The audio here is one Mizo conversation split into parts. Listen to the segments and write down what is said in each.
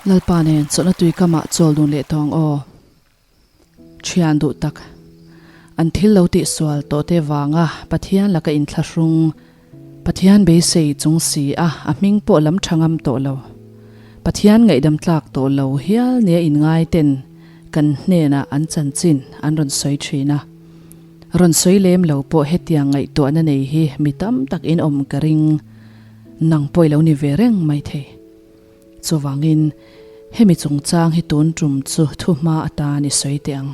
Lalpa nen chawlhna tui kamah chawl dun leh tawh ang aw. Thian duh tak. An thil lo tihsual tawh te vanga Pathian laka inthlahrung, Pathian beisei chung si a a hming pawh lam tha ngam tawh lo. Pathian ngaihdam tlak tawh lo hial nia inngai ten kan hnenah an chanchin an rawn sawi thin a. Rawn sawi lem lo pawh hetiang ngaihtuahna nei hi mi tam tak in awm ka ring. Nang pawh i lo ni ve reng mai thei. Chuvangin, hemi chungchang hi tun tum chu thuhma atan i sawi teh ang.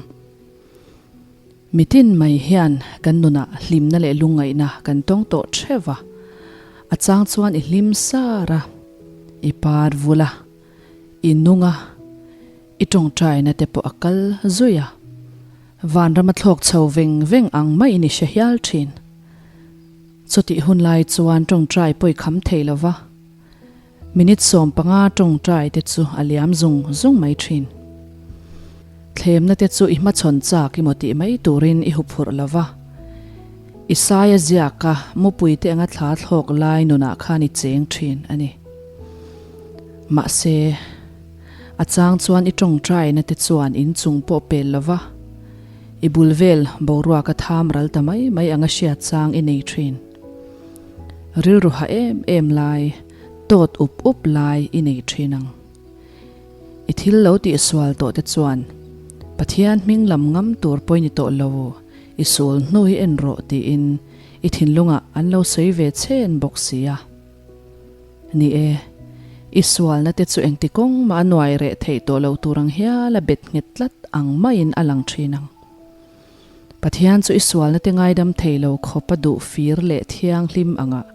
Mitin mai hian kan nunah hlimna leh lungngaihna kan tawng tawh theuh a, a chang chuan i hlim sar a, i par vul a, i nung a, i tawngtaina te pawh a kal zui a, vanram a thlawk chho veng veng ang maiin i hre hial thin. Chutih hun lai chuan tawngtai pawh i kham thei lo va. Minute 15 tawngtai te chu a liam zung zung mai thin. Thlemna te chu i hmachhawn chak emaw tih mai turin i huphurh lo va. Isaia ziaka mupui te anga thla thlawk lai nunah khan i cheng thin a ni. Mahse, a chang chuan i tawngtaina te chuan inchung pawh pel lo va, i bul vel boruaka tham ral ta mai mai anga hriat chang i nei thin. Rilru ha em em lai, tawt up up lai i nei thin ang. I thil lo tihsual tawh te chuan Pathian hming lam ngam tur pawh i ni tawh lo, i sul hnu hi en rawh tiin i thinlungah an lo sawi ve chhen bawk si a. Ni e, i sualna te chu engti kawng mah a nuai reh theih tawh lo tur ang hial a bet nghet tlat ang maiin a lang thin ang. Pathian chu i sualna te ngaidam thei lo khawp a duh fir leh thianghlim angah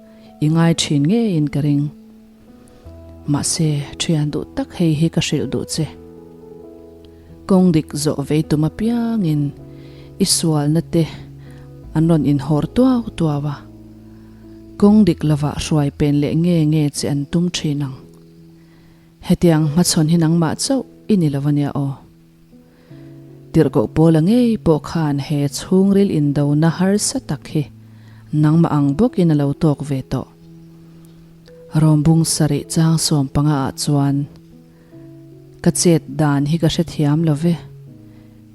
i ngai thin ngeiin ka ring. Mahse, thian duh tak hei hi ka hrilh duh che. Kawng dik zawh vei tum apiangin i sualna te an rawn inhawr tuau tuau a. Kawng dik lovah hruai pen leh nge nge che an tum thin ang. Hetiang hmachhawn hi nangmah chauh i ni lo ania aw. Tirhkoh Paula ngei pawh khan he chhungril indona harsa tak hi nangmah ang bawkin a lo tawk ve tawh. Rawmbung sarih chang 15 ah chuan, Ka chet dan hi ka hrethiam lo ve,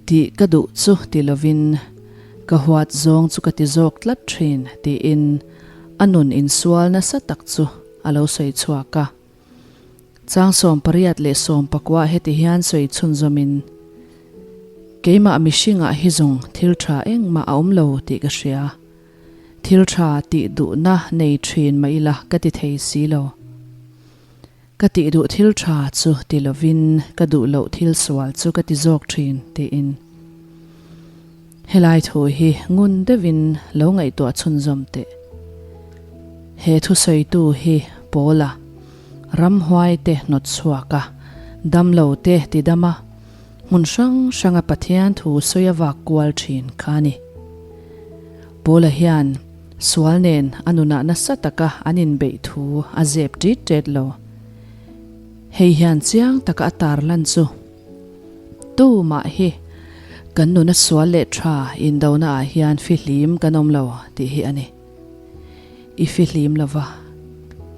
tih ka duh chu ti lovin ka huat zawng chu ka ti zawk tlat thin tiin a nun insual nasa tak chu a lo sawi chhuak a. Chang 18 leh 19 heti hian sawi chhunzawmin, Keimah mihringah hi zawng thil tha engmah a awm lo tih ka hria. Thil tha tih duhna nei thin mah ila ka ti thei si lo. Ka tih duh thil tha chu ti lovin ka duh loh thil sual chu ka ti zawk thin, tiin. Helai thu hi ngun deuhin lo ngaihtuah chhunzawm teh. He thusawitu hi Paula, ramhuai te hnawt chhuak a, damlo te ti dam a, hmun hrang hranga Pathian thu sawi a vak kual thin kha a ni. Paula hian sual nen a nunah nasa taka an inbeih thu a zep ṭit ṭet lo. Hei hian chiang taka a tarlan chu. Tu mah hi kan nuna sual leh tha indona ah hian fihlim kan awm lo tih hi a ni. I fihlim lo va,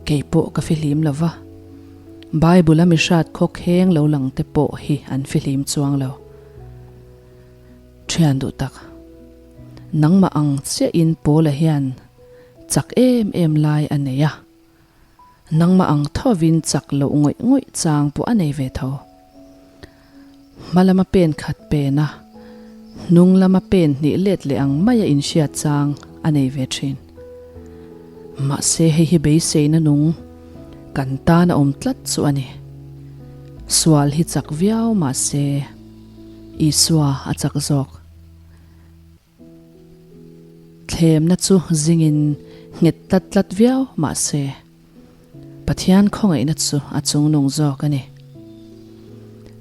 kei pawh ka fihlim lo va, Bible a mihrat khawkheng lo lang te pawh hi an fihlim chuang lo. Thian duh tak, nangmah ang chiahin Paula hian chak em em lai a nei a. Nangmah ang thovin chak loh ngawih ngawih chang pawh a nei ve tho. Hma lama pen khat pen a, hnung lama pen hnih let leh ang maia inhriat chang a nei ve thin. Mahse hei hi beiseina nung kan tan a awm tlat chu a ni. Sual hi chak viau mahse Isua a chak zawk. Thlemna chu zingin nghet tlat tlat viau mah se, Pathian khawngaihna chu a chungnung zawk a ni.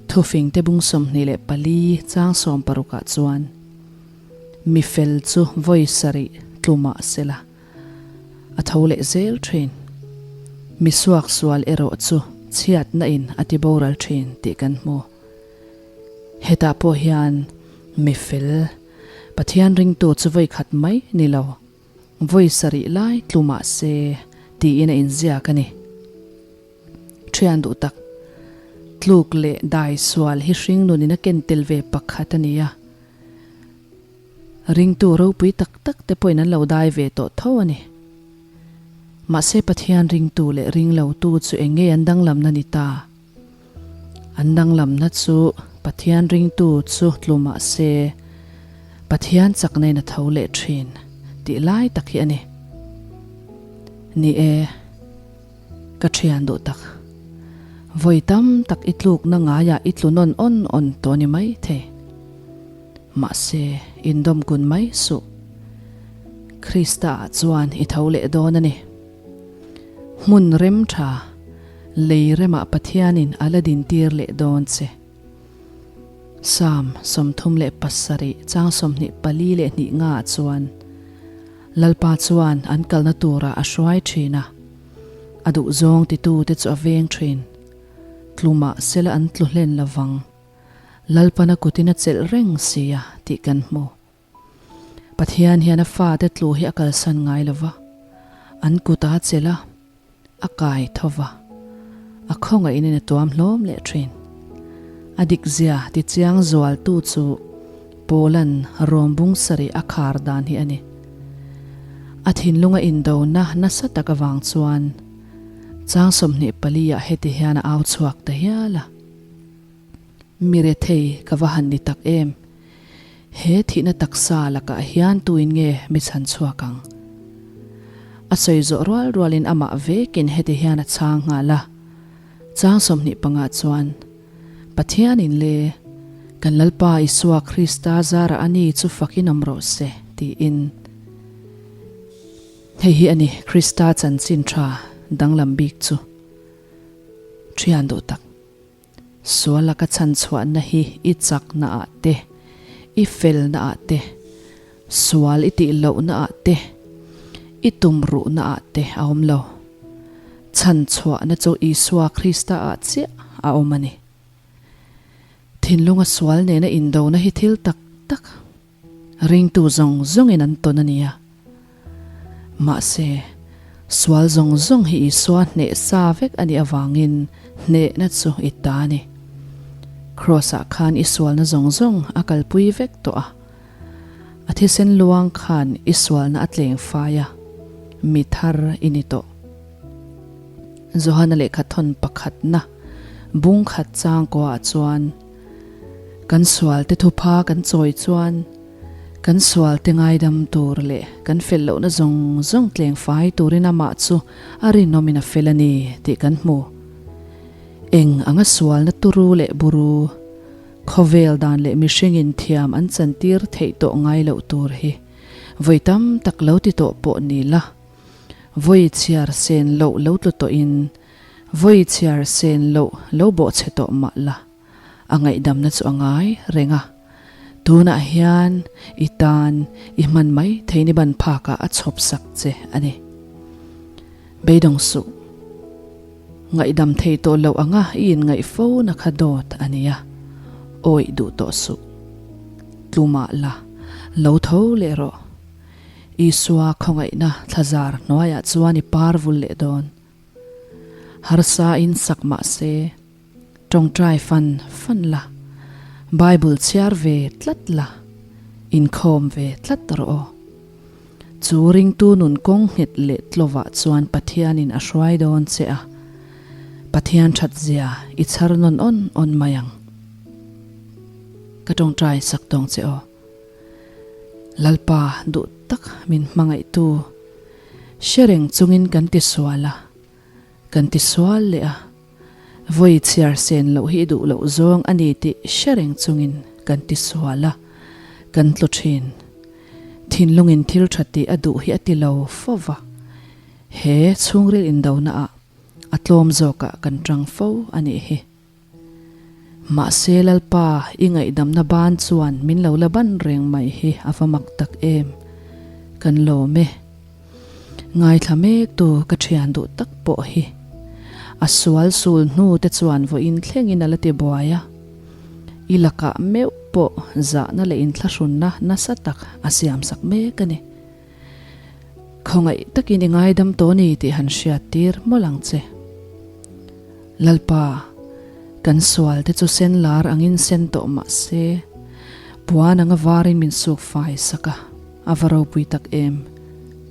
Thufingte bung 24 chang 60 ah chuan, Mi fel chu vawi sarih tlu mah sela, a tho leh zel thin. Mi suaksual erawh chu chhiatna in a ti boral thin tih kan hmu. Hetah pawh hian mi fel, Pathian ringtu chu vawi khat mai ni lo, vawi sarih lai tlu mah se tiin a inziak a ni. Thian duh tak. Tluk leh dai sual hi hringnunin a ken tel ve pakhat a ni a. Ringtu ropui tak tak te pawhin an lo dai ve tawh tho a ni. Mahse Pathian ringtu leh ringlotu chu eng nge an danglamna ni ta? An danglamna chu Pathian ringtu chu tlu mah se Pathian chakna in a tho leh thin tih lai tak hi a ni. Ni e, ka thian duh tak. Vawi tam tak i tlukna ngaiah i tlu nawn awn awn tawh ni mai thei. Mahse, indawm kun mai suh. Krista ah chuan i tho leh dawn a ni. Hmun rem tha, lei remah Pathianin a la dintir leh dawn che. Psalm 37 chang 24 leh hnih ngaah chuan, Lalpa chuan an kalna turah a hruai thin a, a duhzawng titute chu a veng thin. Tlu mah sela an tlu hlen lovang. Lalpana kutin a chelh reng si a tih kan hmu. Pathian hian a fate tlu hi a kalsan ngai lo va, an kut a chelh a, a kai tho va, a khawngaih in a tuam hlawm leh thin. A dikzia tichiang zualtu chu Paula'n Rom bung sarih a khar dan hi a ni. A thinlunga indona nasa tak avang chuan chang 24 ah heti hian a au chhuak ta hial a. Mi rethei ka va han ni tak em? He thihna taksa lakah hian tuin nge mi chhan chhuak ang? A sawi zawh rual rualin amah vekin heti hian a chhang nghal a, Chang 25 chuan, Pathianin le, kan Lalpa Isua Krista zarah a ni chu fakin awm rawh se, tiin. Hei hi a ni Krista chanchin tha danglam bik chu. Thian duh tak. Sual laka chhanchhuahna hi i chakna ah te, i felna ah te, sual i tih lohna ah te, i tumruhna ah te a awm lo. Chhanchhuahna chu Isua Krista ah chiah a awm a ni. Thinlunga sual nena indona hi thil tak tak. Ringtu zawng zawngin an tawn a nia. Mahse, sual zawng zawng hi Isua hneh sa vek a nih avangin hnehna chu i ta a ni. Kraws-ah khan i sualna zawng zawng a kalpui vek tawh a. A thisen luang khan i sualna a tleng fai a, mi thar i ni tawh. Johana lehkhathawn pakhatna bung khat changkuaah chuan, Kan sualte thupha kan chawi chuan kan sualte ngaidam tur leh kan fel lohna zawng zawng tleng fai turin amah chu a rinawmin a fel a ni tih kan hmu. Eng anga sualna turu leh buru, khawvel dan leh mihringin thiam an chantir theih tawh ngai loh tur hi vawi tam tak lo ti tawh pawh ni la, vawi chhiar sen loh lo tlu tawhin vawi chhiar sen loh lo bawhchhe tawh mah la. A ngaihdamna chu a ngai reng a, tunah hian i tan i hman mai theini ban phakah a chhawp sak che a ni. Beidawng suh. Ngaihdam thei tawh loh anga i inngaih fo na kha dawt a nia, awih duh tawh suh. Tlumah la, lo tho leh rawh. Isua khawngaihna thlazar hnuaiah chuan i par vul leh dawn. Harsa in sak mah se. Tawngtai fan fan la, Bible chhiar ve tlat la, inkhawm ve tlat rawh aw. Chu ringtu nun kawng nghet leh tlovah chuan Pathianin a hruai dawn che a, Pathian that zia i chhar nawn awn awn mai ang. Ka tawngtai sak tawng che aw. Lalpa duh tak min hmangaihtu, hre reng chungin kan tisual a, Kan ti sual leh a, vawi chhiar sen loh hi i duh loh zawng a ni tih hre reng chungin kan ti sual a, kan tlu thin. Thinlungin thil tha tih a duh hi a ti lo fo va, he chhungril indona ah a tlawm zawkah kan tang fo a nih hi. Mahse Lalpa i ngaihdamna ban chuan min lo la ban reng mai hi a va mak tak em. Kan lawm e. Ngaithla mek tu ka thian duh tak pawh hi. A sual sul hnu te chuan vawiin thlengin a la ti buai a. I lakah meuh pawh zahna leh inthlahrunna nasa tak a siamsak mek a ni. Khawngaih takin i ngaidam tawh ni tih han hriat tir mawlh ang che. Lalpa, Kan sual te chu sen lar angin sen tawh mah se, puan anga varin min suk fai sak a, a va ropui tak em,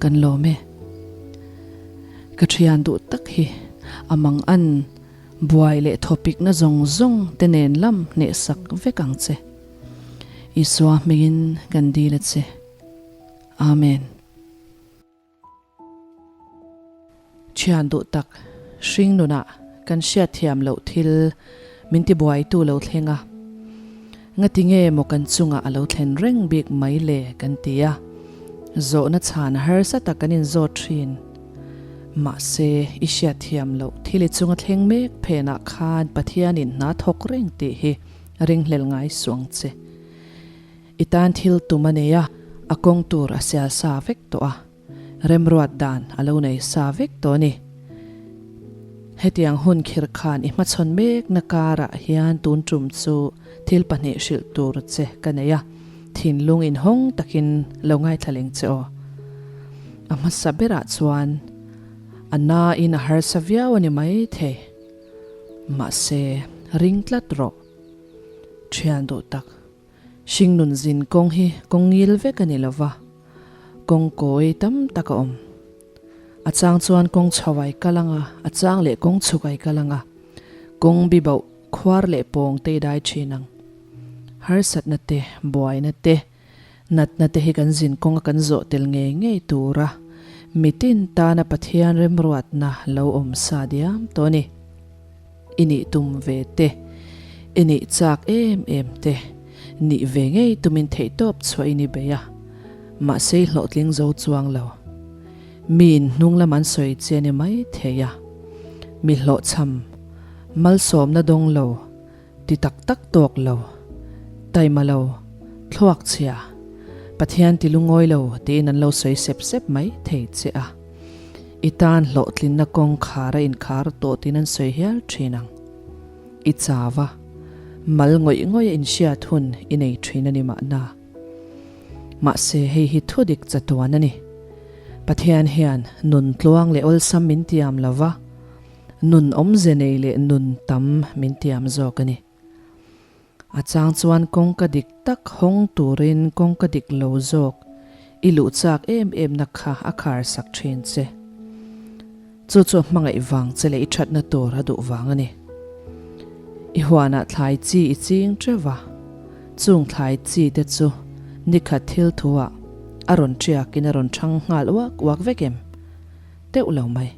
kan lawm e. Ka thian duh tak hi a mang an buai leh thawpikna zawng zawng te nen lam hnehsak vek ang che. Isua hmingin kan dil a che. Amen. Thian duh tak, hring nunah kan hriat thiam loh thil min ti buaitu lo thleng a, ngati nge maw kan chungah a lo thlen reng bik mai le kan ti a, zawhna chhan harsa tak kan inzawt thin. Mahse, i hriat thiam loh thil i chunga thleng mek phenah khan Pathianin hna thawk reng tih hi ringhlel ngai suang che. I tan thil tum a nei a, a kawng tur a sial sa vek tawh a, remruat dan a lo nei sa vek tawh a ni. Hetiang hun khir khan i hmachhawn mekna karah hian tun tum chu thil pahnih hrilh tur che ka nei a, thinlung inhawng takin lo ngaithla leng che aw. A hmasa berah chuan a nain a harsa viau a ni maithei. Mahse, ring tlat rawh. Thian duh tak. Hringnun zin kawng hi kawng ngil vek a ni lo va, kawng kawi tam tak a awm. A chang chuan kawng chho ai kal ang a, a chang leh kawng chhuk ai kal ang a, kawng bi bauh khuar leh pawng te i dai thin ang. Harsatna te, buaina te, natna te hi kan zin kawnga kan zawh tel ngei ngei tura mitin tana Pathian remruatna lo awm sa diam tawh a ni. I nih tum ve te, i nih chak em em te, nih ve ngei tumin theihtawp chhuah i ni bei a, mahse i hlawhtling zo chuang lo. Miin hnung lam an sawi che ni mai thei a, mi hlawhchham, malsawmna dawng lo, ti tak tak tawk lo, taima lo, thluak chhia, Pathian ti lungawi lo tiin an lo sawi sep sep mai thei che a. I tan hlawhtlinna kawng khar a inkhar tawh tiin an sawi hial thin ang. I chau a, mal ngawih ngawih a inhriat hun i nei thin a ni mahna. Mahse hei hi thudik chatuan a ni. Pathian hian nun tluang leh awlsam min tiam lo va, nun awmze nei leh nun tam min tiam zawk a ni. A chang chuan kawngka dik tak hawng turin kawngka dik lo zawk i luh chak em em na kha a khar sak thin che. Chu chu a hmangaih vang che leh i thatna tur a duh vang a ni. I huanah thlai chi i ching teuh a, chung thlai chi te chu nikhat thil thuah a rawn tiakin a rawn thang nghal uak uak vek em? Teuh lo mai.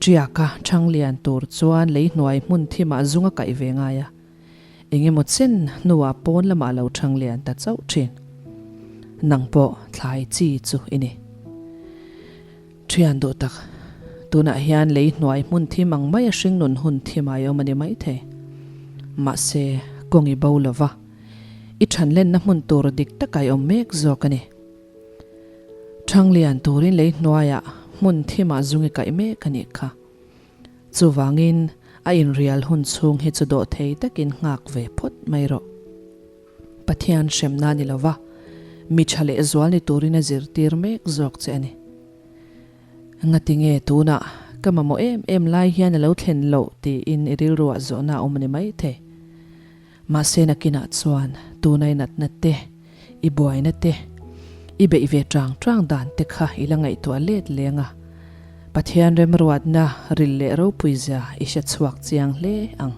Ṭiaka ṭhang lian tur chuan lei hnuai hmun thimah zung a kaih ve ngai a, eng emaw chen hnuah pawn lamah lo ṭhang lian ta chauh ṭhin. Nang pawh thlai chi chu i ni. Ṭhian duh tak, tunah hian lei hnuai hmun thim ang mai a hringnun hun thim ai awm a ni maithei. Mahse, kawng i bo lo va, i ṭhanlenna hmun tur dik tak ai awm mek zawk a ni. Ṭhanglian turin lei hnuaiah hmun thimah zung i kaih mek a nih kha. Chuvangin a inrial hun chhung hi chu dawh thei takin nghak ve phawt mai rawh. Pathian hremna ni lova mi ṭha leh zual ni turin a zirtir mek zawk che a ni. Ngati nge tunah ka mamawh em em lai hian a lo thlen loh tiin i rilruah zawhna a awm a ni maithei. Mahse nakinah chuan tuna i natna te, i buaina te, i beih ve tang tang dan te kha i la ngaihtuah let leng a, Pathian remruatna ril leh ropui zia i hre chhuak chiang hle ang.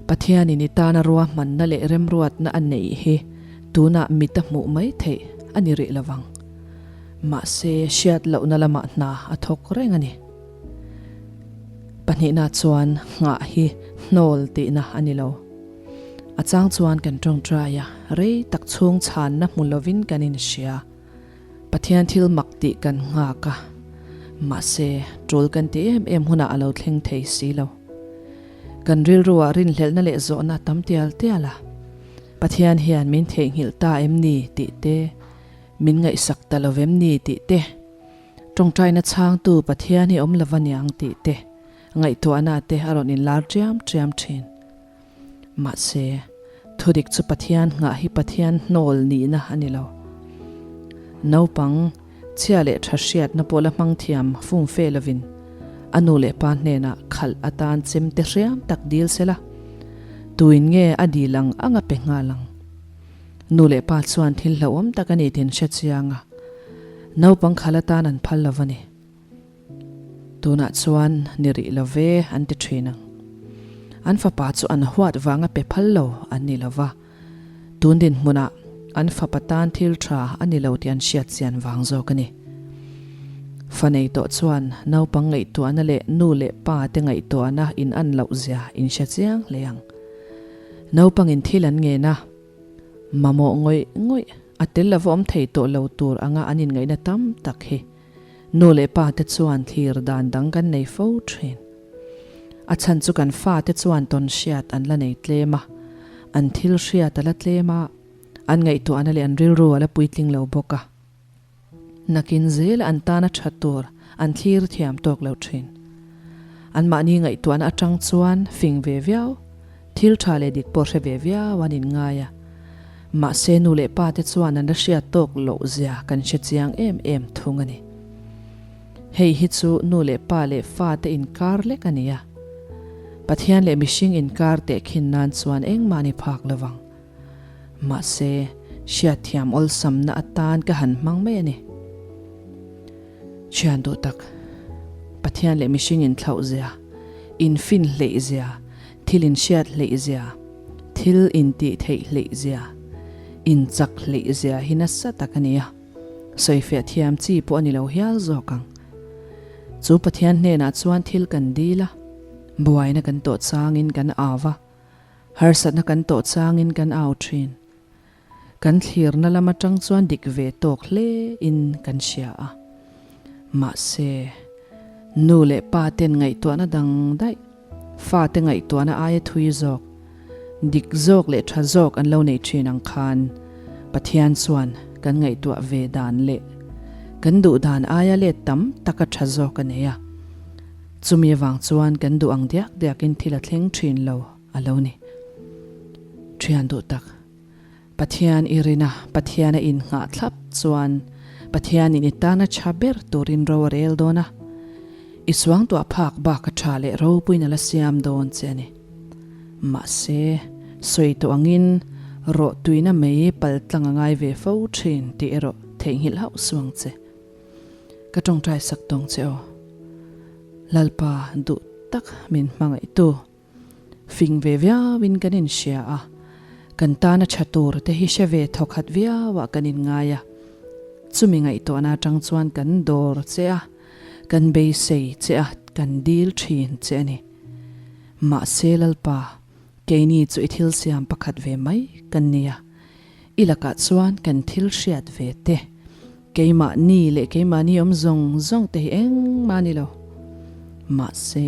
Pathianin i tana ruahmanna leh remruatna a neih hi tunah mit a hmuh mai theih a ni rih lovang. Mahse hriat lohna lamah hna a thawk reng a ni. Pahnihna chuan nghah hi hnawl tihna a ni lo. A chang chuan kan tawngtai a, rei tak chhung chhanna hmu lovin kan inhria. Pathian thil mak tih kan nghak a, mahse tul kan ti em em hunah a lo thleng thei si lo. Kan rilruah rinhlelhna leh zawhna tam tial tial a, Pathian hian min theihnghilh ta em ni tih te, min ngaihsak ta lo vem ni tih te, Tawngtaina chhangtu Pathian hi awm lova niang tih te, ngaihtuahna te a rawn inlar ṭiam ṭiam ṭhin. Mahse, thudik chu Pathian nghah hi Pathian hnawl nihna a ni lo. Naupang, chhia leh ṭha hriatna pawh la hmang thiam fumfe lovin a nu leh pa hnenah khalh atan chemte hriam tak dil se la. Tuin nge a dil ang ang a pe nghal ang? Nu leh pa chuan thil hlauhawm tak a ni tih an hre chiang a, naupang khal atan an phal lo a ni. Tunah chuan ni rih lo ve an ti thin ang. An fapa chu an huat vanga pe phal lo an ni lo va, tun dinhmunah an fapa tan thil tha a ni lo tih an hriat chian vang zawk a ni. Fa nei tawh chuan naupang ngaihtuahna leh nu leh pa te ngaihtuahna in an loh zia in hre chiang hle ang. Naupangin thil an ngen a, mamawh ngawih ngawih a tel lova awm thei tawh lo tur anga an inngaihna tam tak hi nu leh pa te chuan thlir dan dang kan nei fo thin. A chhan chu kan fate chuan tawn hriat an la nei tlem a, an thil hriat a la tlem a, an ngaihtuahna leh an rilru a la puitling lo bawk a. Nakin zela an tana tha tur an thlir thiam tawk lo thin. Anmahni ngaihtuahna atang chuan fing ve viau, thil tha leh dik pawh hre ve viau an inngai a. Mahse nu leh pa te chuan an la hriat tawk loh zia kan hre chiang em em thung a ni. Hei hi chu nu leh pa leh fa te inkar lek a ni a. Pathian leh mihring inkar tehkhin nan chuan engmah ni phak lovang. Mahse, hriatthiam awlsamna atan ka han hmang mai a ni. Thian duh tak, Pathian leh mihring inthlauh zia, infin hleih zia, thil inhriat hleih zia, thil intih theih hleih zia, inchak hleih zia hi nasa tak a ni a, sawifiah thiam chi pawh a ni lo hial zawk ang. Chu Pathian hnenah chuan thil kan dil a, buaina kan tawh changin kan au va, Harsatna kan tawh changin kan au thin. Kan thlirna lam atang chuan dik ve tawk hle in kan hria a. Mahse, nu leh pa ten ngaihtuahna dang daih, fate ngaihtuahna aia thui zawk, dik zawk leh tha zawk an lo nei thin ang khan Pathian chuan kan ngaihtuah ve dan leh kan duh dan aia let tam taka tha zawk a nei a. Chumi avang chuan kan duh ang diak diakin thil a thleng thin lo a lo ni. Thian duh tak, Pathian i rin a, Pathian a innghah thlap chuan Pathianin i tana tha ber turin ro a rel dawn a, i suangtuah phak bak a tha leh ropuiin a la siam dawn che a ni. Mahse, sawi tawh angin rawh tuina mei pal tlang a ngai ve fo thin tih erawh theihnghilh hauh suang che. Ka tawngtai sak tawng che aw. Lalpa duh tak min hmangaihtu. Fing ve viauin kan inhria a, kan tana tha tur te hi hre ve thawkhat viauah kan inngai a. Chumi ngaihtuahna atang chuan kan dawr che a, kan beisei che a, kan dil thin che a ni. Mahse Lalpa, keini chu i thil siam pakhat ve mai kan ni a, i lakah chuan kan thil hriat ve te, Keimahni leh keimahni awm zawng zawng te hi engmah a ni lo. Mahse,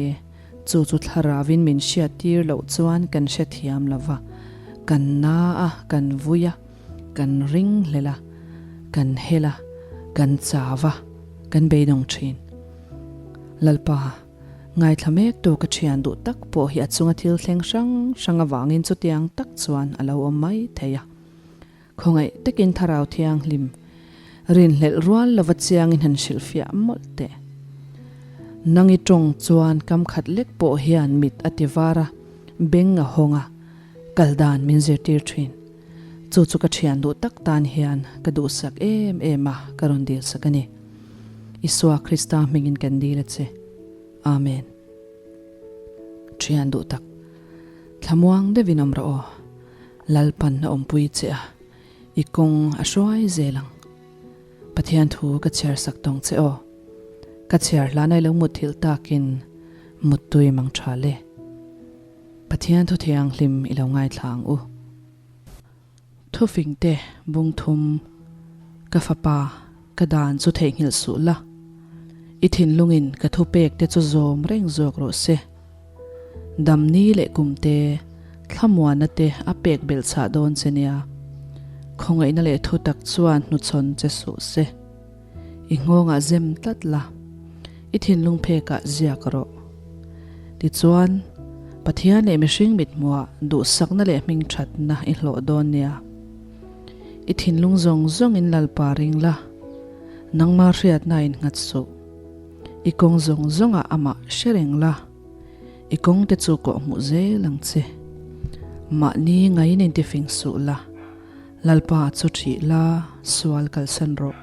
chu chu thlaravin min hriattir loh chuan kan hrethiam lo va, kan na a, kan vui a, kan ring hlel a, kan hel a, kan chau a, kan beidawng thin. Lalpa, ngaithla mek tu ka thian duh tak pawh hi a chunga thil thleng hrang hrang avangin chutiang tak chuan a lo awm mai thei a. Khawngaih takin Thlarau Thianghlim rinhlelh rual lova chiangin han hrilhfiah mawlh teh. Nang i tawng chuan kam khat lek pawh hian mit a ti var a, beng a hawng a, kal dan min zirtir thin. Chu chu ka thian duh tak tan hian ka duhsak em em a, ka rawn dilsak a ni. Isua Krista hmingin kan dil a che. Amen. Thian duh tak, thlamuang deuhin awm rawh aw. Lalpan a awmpui che a, i kawng a hruai zel ang. Pathian thu ka chhiar sak tawng che aw. Ka chhiar hlan ai lo mutthilh takin muttui mang tha le. Pathian thu thianghlim i lo ngaithla ang u. Thufing te bung thum, Ka fapa, ka dan chu theihnghilh suh la. I thinlungin ka thupek te chu zawm reng zawk rawh se. Damni leh kumte, thlamuanna te a pek belh chhah dawn che nia. Khawngaihna leh thutak chuan hnuchhawn che suh se. I nghawngah zem tlat la, i thinlung phekah ziak rawh. Tichuan, Pathian leh mihring mithmuah duhsakna leh hmingthatna i hlawh dawn nia. I thinlung zawng zawngin Lalpa ring la, nangma hriatna innghat suh. I kawng zawng zawngah amah hre reng la, i kawngte chu kawh hmuh zel ang che. Mahni ngaiin intifing suh la, Lalpa chu ṭhih la, sual kalsan rawh.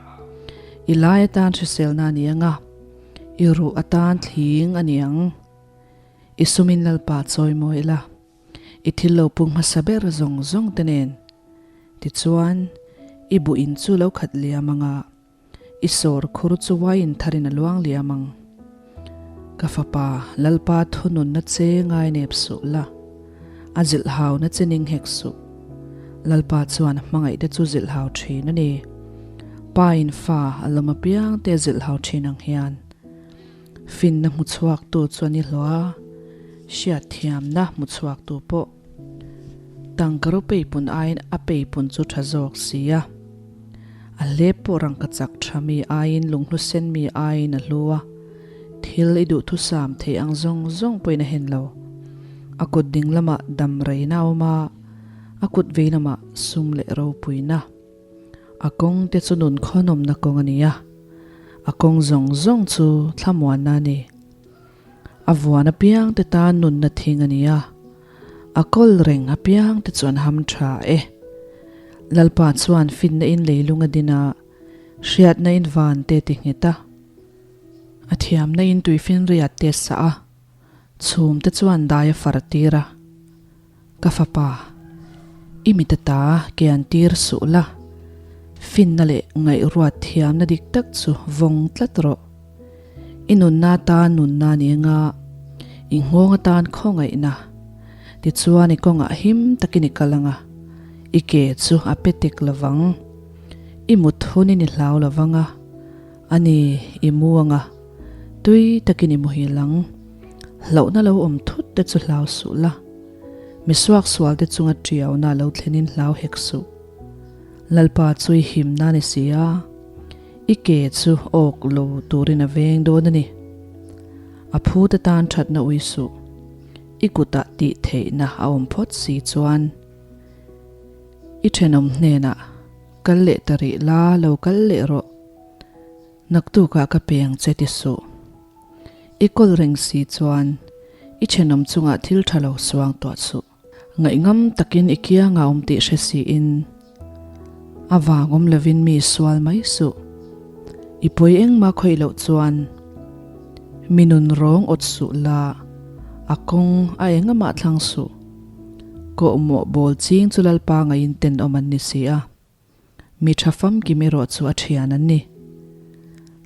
I lai atan hriselna a ni ang a, i ruh atan thling a ni ang. I sumin Lalpa chawimawi la, i thil lo pung hmasa ber zawng zawng te nen. Tichuan, i buh in chu lo khat liam ang a, I sawr khur chu wine tharin a luang liam ang. Ka fapa, Lalpa thununna che ngai nep suh la, a zilhhauna che ning hek suh. Lalpa chuan a hmangaihte chu zilhhau thin a ni. Pa in fa a lawm apiang te a zilhhau thin ang hian. Finna hmu chhuaktu chu a ni hlawh a, hriatthiamna hmu chhuaktu pawh. Tangka ro peipun aiin a peipun chu tha zawk si a. A hlep pawh rangka chak tha mi aiin lunghlu sen mi aiin a hlu a, thil i duhthusam theih ang zawng zawng pawhin a hen lo. A kut ding lamah dam reina a awm a, a kut vei lamah sum leh ropuina. A kawng te chu nun khawnawmna kawng a ni a, a kawng zawng zawng chu thlamuanna a ni. A vuan apiang te tan nunna thing a ni a, a kawl reng apiang te chuan ham tha e. Lalpa chuan finna in leilung a din a, hriatna in van te ti nghet a, a thiamna in tuifinriat te sah a, chhum te chuan dai a far tir a. Ka fapa, i mit ata ke an tir suh la, finna leh ngaihruat thiamna dik tak chu vawng tlat rawh. I nunna atan nunna ni anga, i nghawng atan khawngaihna. Tichuan i kawngah him takin i kal anga, i ke chu a pe tek lovang. I mut hunin i hlau lovang a, a ni, i mu anga, tui takin i muhil ang. Hlauhna lo awm thut te chu hlau suh la, mi suaksual te chunga tiauna lo thlenin hlau hek suh. Lalpa chu i himna a ni si a, i ke chu awk lo turin a veng dawn a ni. A phu te tan thatna ui suh, i kutah tih theihna a awm phawt si chuan. I thenawm hnenah kal leh ta rih la, lo kal leh rawh. Naktukah ka pe ang che ti suh. I kawl reng si chuan i thenawm chungah thil tha lo suang tuah suh. Ngaihngam takin i kiangah awm tih hre siin a vang awm lovin mi sual mai suh. I pawi engmah khawih loh chuan mi nun rawng awt suh la, a kawng a engamah thlang suh. Kawhmawh bawl ching chu Lalpa ngaiin tenawm an ni si a. Mi tha famkim erawh chu a thian an ni.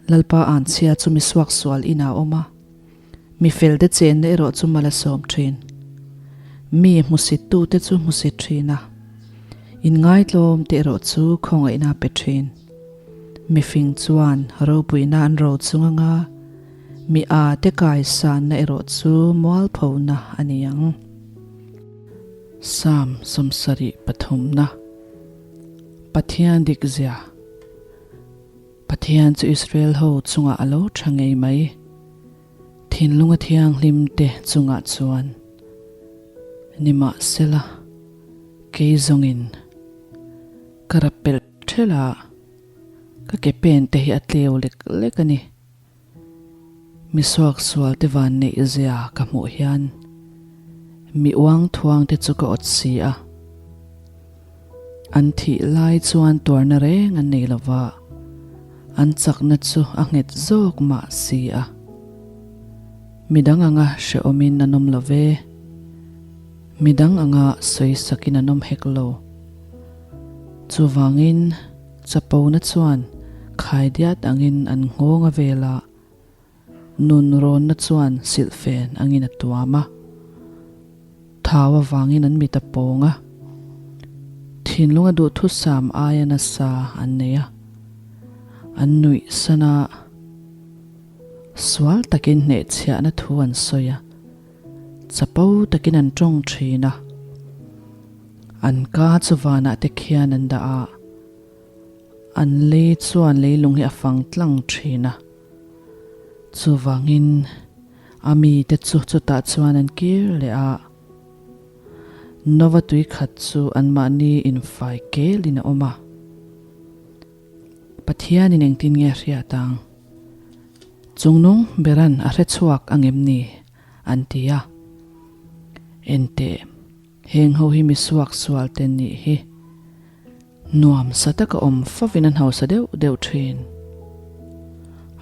Lalpa anchhia chu mi suaksual inah a awm a, mi felte chenna erawh chu mal a sawm thin. Mi hmusittute chu hmusit thin a, inngaitlawmte erawh chu khawngaihna a pe thin. Mi fing chuan ropuina an ro chung anga, mi ate kaisanna erawh chu mualphona a ni ang. Psalm 73 na. Pathian dik zia. Pathian chu Israel ho chungah a lo tha ngei mai. Thinlunga thianghlim te chungah chuan nimahsela kei zawngin ka rap pelh thelh a, ka ke pen te hi a tleu lek lek a ni. Mi suaksual te van neih zia ka hmuh hian mi uang thuang te chu ka awt si a. An thih lai chuan tuarna reng an nei lova, an chakna chu a nghet zawk mah si a. Midang anga hrehawmin an awm lo ve, midang anga sawisakin an awm hek lo. Chuvangin. Chapona chuan khaidiat angin an nghawng a vel a, nun rawnna chuan silhfen angin a tuam a. Thau avangin an mit a pawng a, thinlunga duhthusam aia nasa an nei a, an nuih san a, sual takin hnehchhiahna thu an sawi a, chapo takin an tawng thin a. An ka chu vanah te khian an dah a, an lei chuan leilung hi a fang tlang thin a. Chuvangin a mite chu chutah chuan an kir leh a, Nova tui khat chu anmahni infai kelin a awm a. Pathianin engtin nge a hriat ang? Chungnung beran a hre chhuak angem ni? an ti a. Enteh. Heng ho hi mi suak sual te nih hi. Nuam sa taka awm fovin an hausa deuh deuh thin.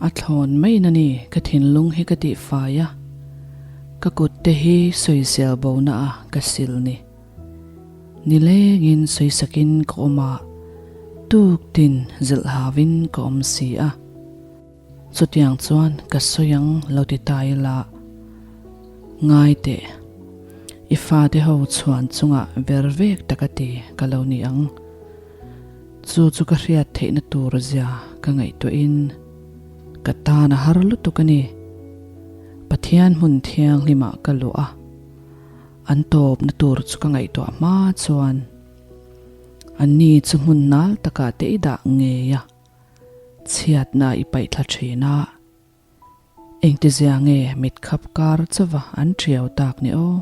A thlawn maiin a ni ka thinlung hi ka tihfai a, ka kut te hi sawisel bona a ka sil ni. Nilengin sawisakin ka awm a, tuktin zilh hauin ka awm si a. Chutiang chuan ka sawi ang lo ti ta ila, Ngai teh, i fate ho chhuan chungah ver vek taka ti ka lo ni ang. Chu chu ka hriat theihna tur zia ka ngaihtuahin ka tan a har lutuk a ni. Pathian hmun thianghlimah ka luh a, an tawpna tur chu ka ngaihtuah hma chuan anni chu hmun nal takah te i dah ngei a. Chhiatna i paih thla thin a, engtizia nge mit khap kar chauva an ṭiau tak ni aw?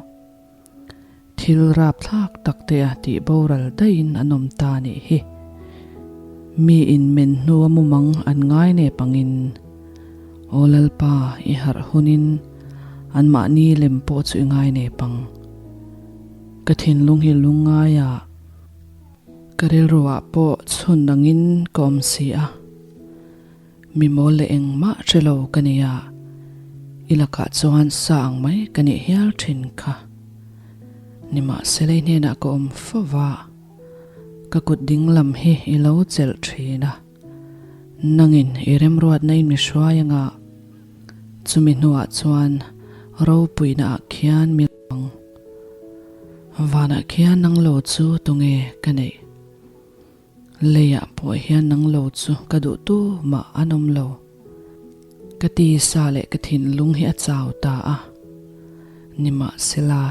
Thil rapthlak tak te a tih boral daihin an awm ta nih hi. Mi in men hnua mumang an ngai nep angin, Aw Lalpa, i harh hunin anmahni lem pawh chu i ngai nep ang. Ka thinlung hi lungngaia. Ka rilruah pawh chhun angin ka awm si a, mi mawl leh engmah hre lo ka ni a, i lakah chuan sa ang mai ka nih hial thin kha. Nimahsela i hnenah ka awm fo va, ka kut ding lam hi i lo chelh thin a, nangin i remruatna in mi hruai anga, chumi hnuah chuan ropuina ah khian mi ang. Vanah khian nang lo chu tunge ka neih? Leiah pawh hian nang lo chu ka duh tu mah an awm lo. Ka tisa leh ka thinlung hi a chau ta a. Nimahsela,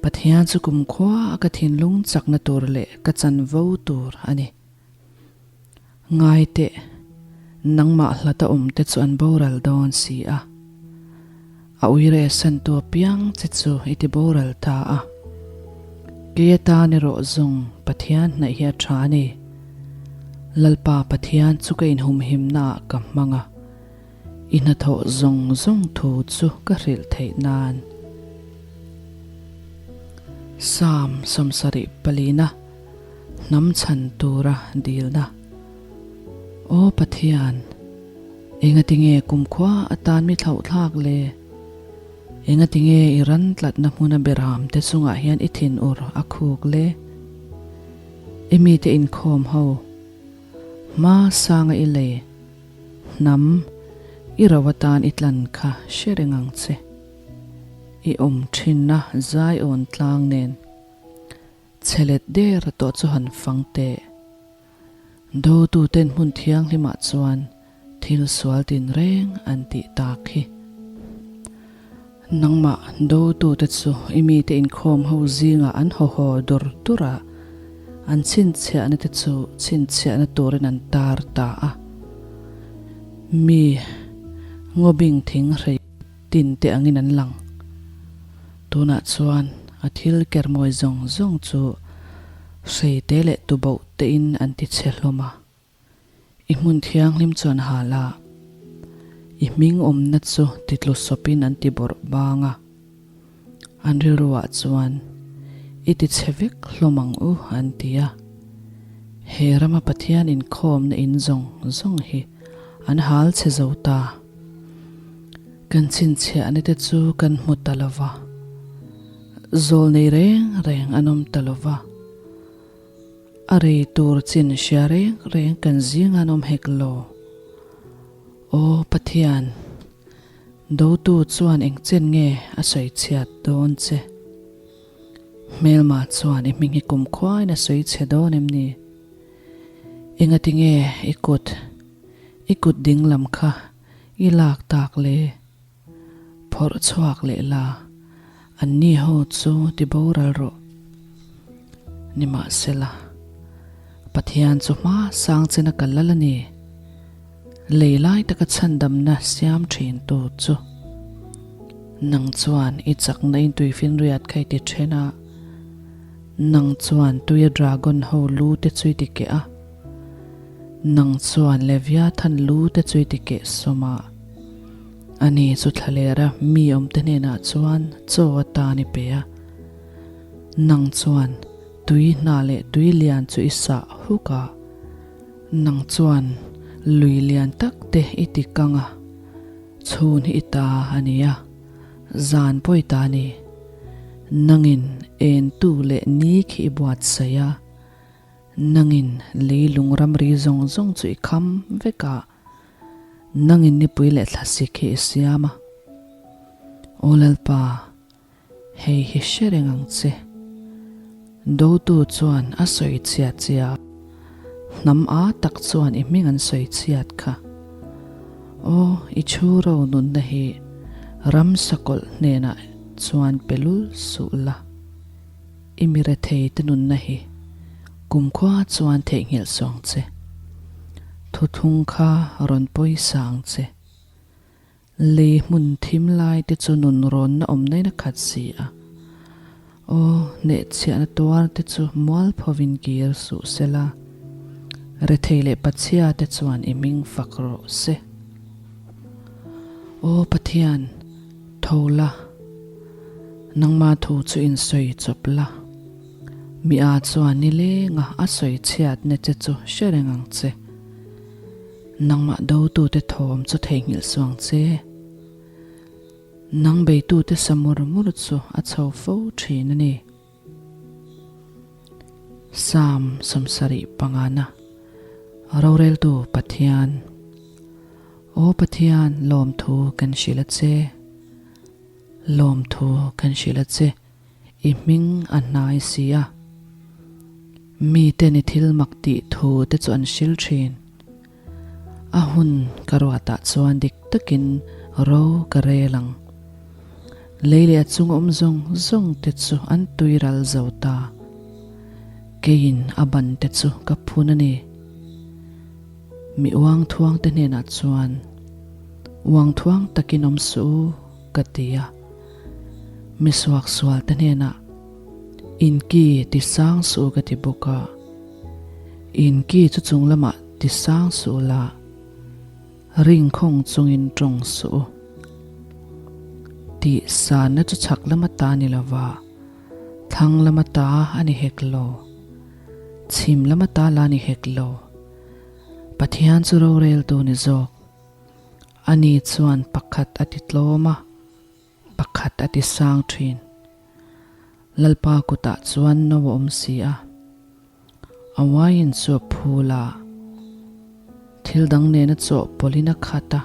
Pathian chu kumkhua a ka thinlung chakna tur leh ka chanvo tur a ni. Ngai teh, nangmah hlata awmte chu an boral dawn si a. A uire santu apiang che chu i ti boral ta a. Kei atan erawh zawng Pathian hnaih hi a tha a ni. Lalpa Pathian chu ka inhumhimnaah ka hmang a, i hnathawh zawng zawng thu chu ka hrilh theih nan. Psalm 74 palina. Hnam chhan tura dilna. Aw Pathian, engatinge kumkhua atan mi thlauhthlak le? Engatinge i ran tlatna hmuna beram te chungah hian i thinur a khuk le? I mite inkhawm ho, hma sanga i lei, hnam, i ro atan i tlan kha hre reng ang che. I awm thinna zaiawn tlang nen. Chhe let der tawh chu han fang teh. Dotuten hmun thianghlimah chuan thil sual tinreng an tih tak hi. Nangmah dotute chu i mite inkhawm ho zingah an haw haw dur dur a, an chhinchhiahna te chu chhinchhiahna turin an tar ta a. Mi ngawbing thing hrei tin te angin an lang. Tunah chuan a thil kermawi zawng zawng chu hrei te leh tuboh tein an ti chhe hlawm a. I hmun thianghlim chu an hal a, i hming awmna chu titlu sawpin an ti bawrh bang a. An rilruah chuan, I ti chhe vek hlawm ang u, an ti a. He rama Pathian inkhawmna in zawng zawng hi an hal chhe zo ta. Kan chhinchhiahna te chu kan hmu ta lo va, zawl nei reng reng an awm ta lo va, a rei tur chin hria reng reng kan zing an awm hek lo. Aw Pathian, dotu chuan engchen nge a sawi chhiat dawn che? Hmelma chuan i hming hi kumkhuain a sawi chhe dawn em ni? Engatinge i kut, i kut dinglam kha I lak tak le, phawrh chhuak leh la, anni ho chu ti boral rawh. Nimahsela, Pathian chu hma sang chena kal lal a ni. Lei lai taka chhandamna siam thin tu chu. Nang chuan i chakna in tuifinriat kha i ti then a, nang chuan tuia dragon ho lu te chu i ti keh a. Nang chuan Leviathan lu te chu i ti keh sawm a, ani chu thlalera mi awmte hnenah chuan chaw atan i pe a. Nang chuan tui hna leh tui lian chu i sah huk a, nang chuan lui lian tak te i ti kang a, chhun hi i ta a ni a, zan pawh i ta a ni. Nangin entu leh ni khi i buatsaih a, nangin leilung ramri zawng zawng chu i kham vek a, nangin nipui leh thlasik hi i siam a. Aw Lalpa, Hei hi hre reng ang che. Dotu chuan a sawi chhiat che a, hnam a tak chuan i hming an sawi chhiat kha. Aw, i thu ro nunna hi ramsa kawlh hnenah chuan pe lul suh la. I mi rethei te nunna hi kumkhua chuan theihnghilh suh ang che. Thuthlung kha rawn pawisa ang che. Lei hmun thim lai te chu nun rawnna awm nain a khat si a. Aw, hnehchhiahna tuar te chu mualphovin kir suh se la, rethei leh pachhia te chuan i hming fak rawh se. Aw Pathian, tho la, nangma thu chu insawi chawp la, mi a chuan nilenga a sawi chhiatna che chu hre reng ang che. Nangmah dotute thawm chu theihnghilh suang che. Nang beitute sa mur mur chu a chho fo thin a ni. Psalm 75 pangana Roreltu Pathian Aw Pathian lawmthu kan hrilh a che, lawmthu kan hrilh a che. I hming a hnai si a. Miten i thil mak tih thu te chu an hril thin. A hun ka ruatah chuan dik takin ro ka rel ang. Lei leh a chung awm zawng zawng te chu an tui ral zo ta. Keiin a ban te chu ka phun a ni. Mi uang thuang te hnenah chuan uang thuang takin awm suh u. Ka ti a. Mi suaksual te hnenah In ki ti sang suh ka ti bawk a. In ki chu chung lamah ti sang suh la, ring khawng chungin tawng suh u. Tih sanna chu chhak lama ta ni lova, thlang lama ta a ni hek lo, chhim lama ta la ni hek lo. Pathian chu roreltu ni zawk. Ani chuan pakhat a ti tlawm a, pakhat a ti sang thin. Lalpa kutah chuan no a awm si a, a wine chu a phul a, thil dang nena chawhpawlhin a khat a,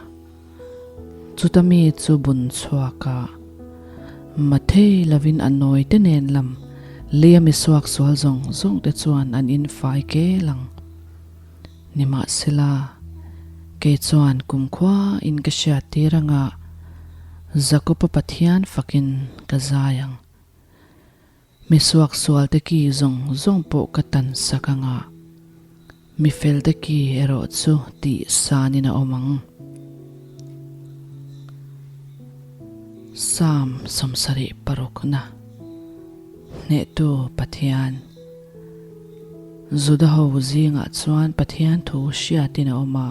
chuta mi chu bun chhuak a, mathei lovin a nawi te nen lam leia mi suaksual zawng zawng te chuan an infai kel ang. Nimahsela, kei chuan kumkhua in ka hriat tir anga Jakob-a Pathian fakin ka zai ang. Mi suaksualte ki zawng zawng pawh ka tan sak anga, mi felte ki erawh chu tih sanin a awm ang. Psalm 76na, Hnehtu Pathian. Juda ho zingah chuan Pathian thu hriatin a awm a,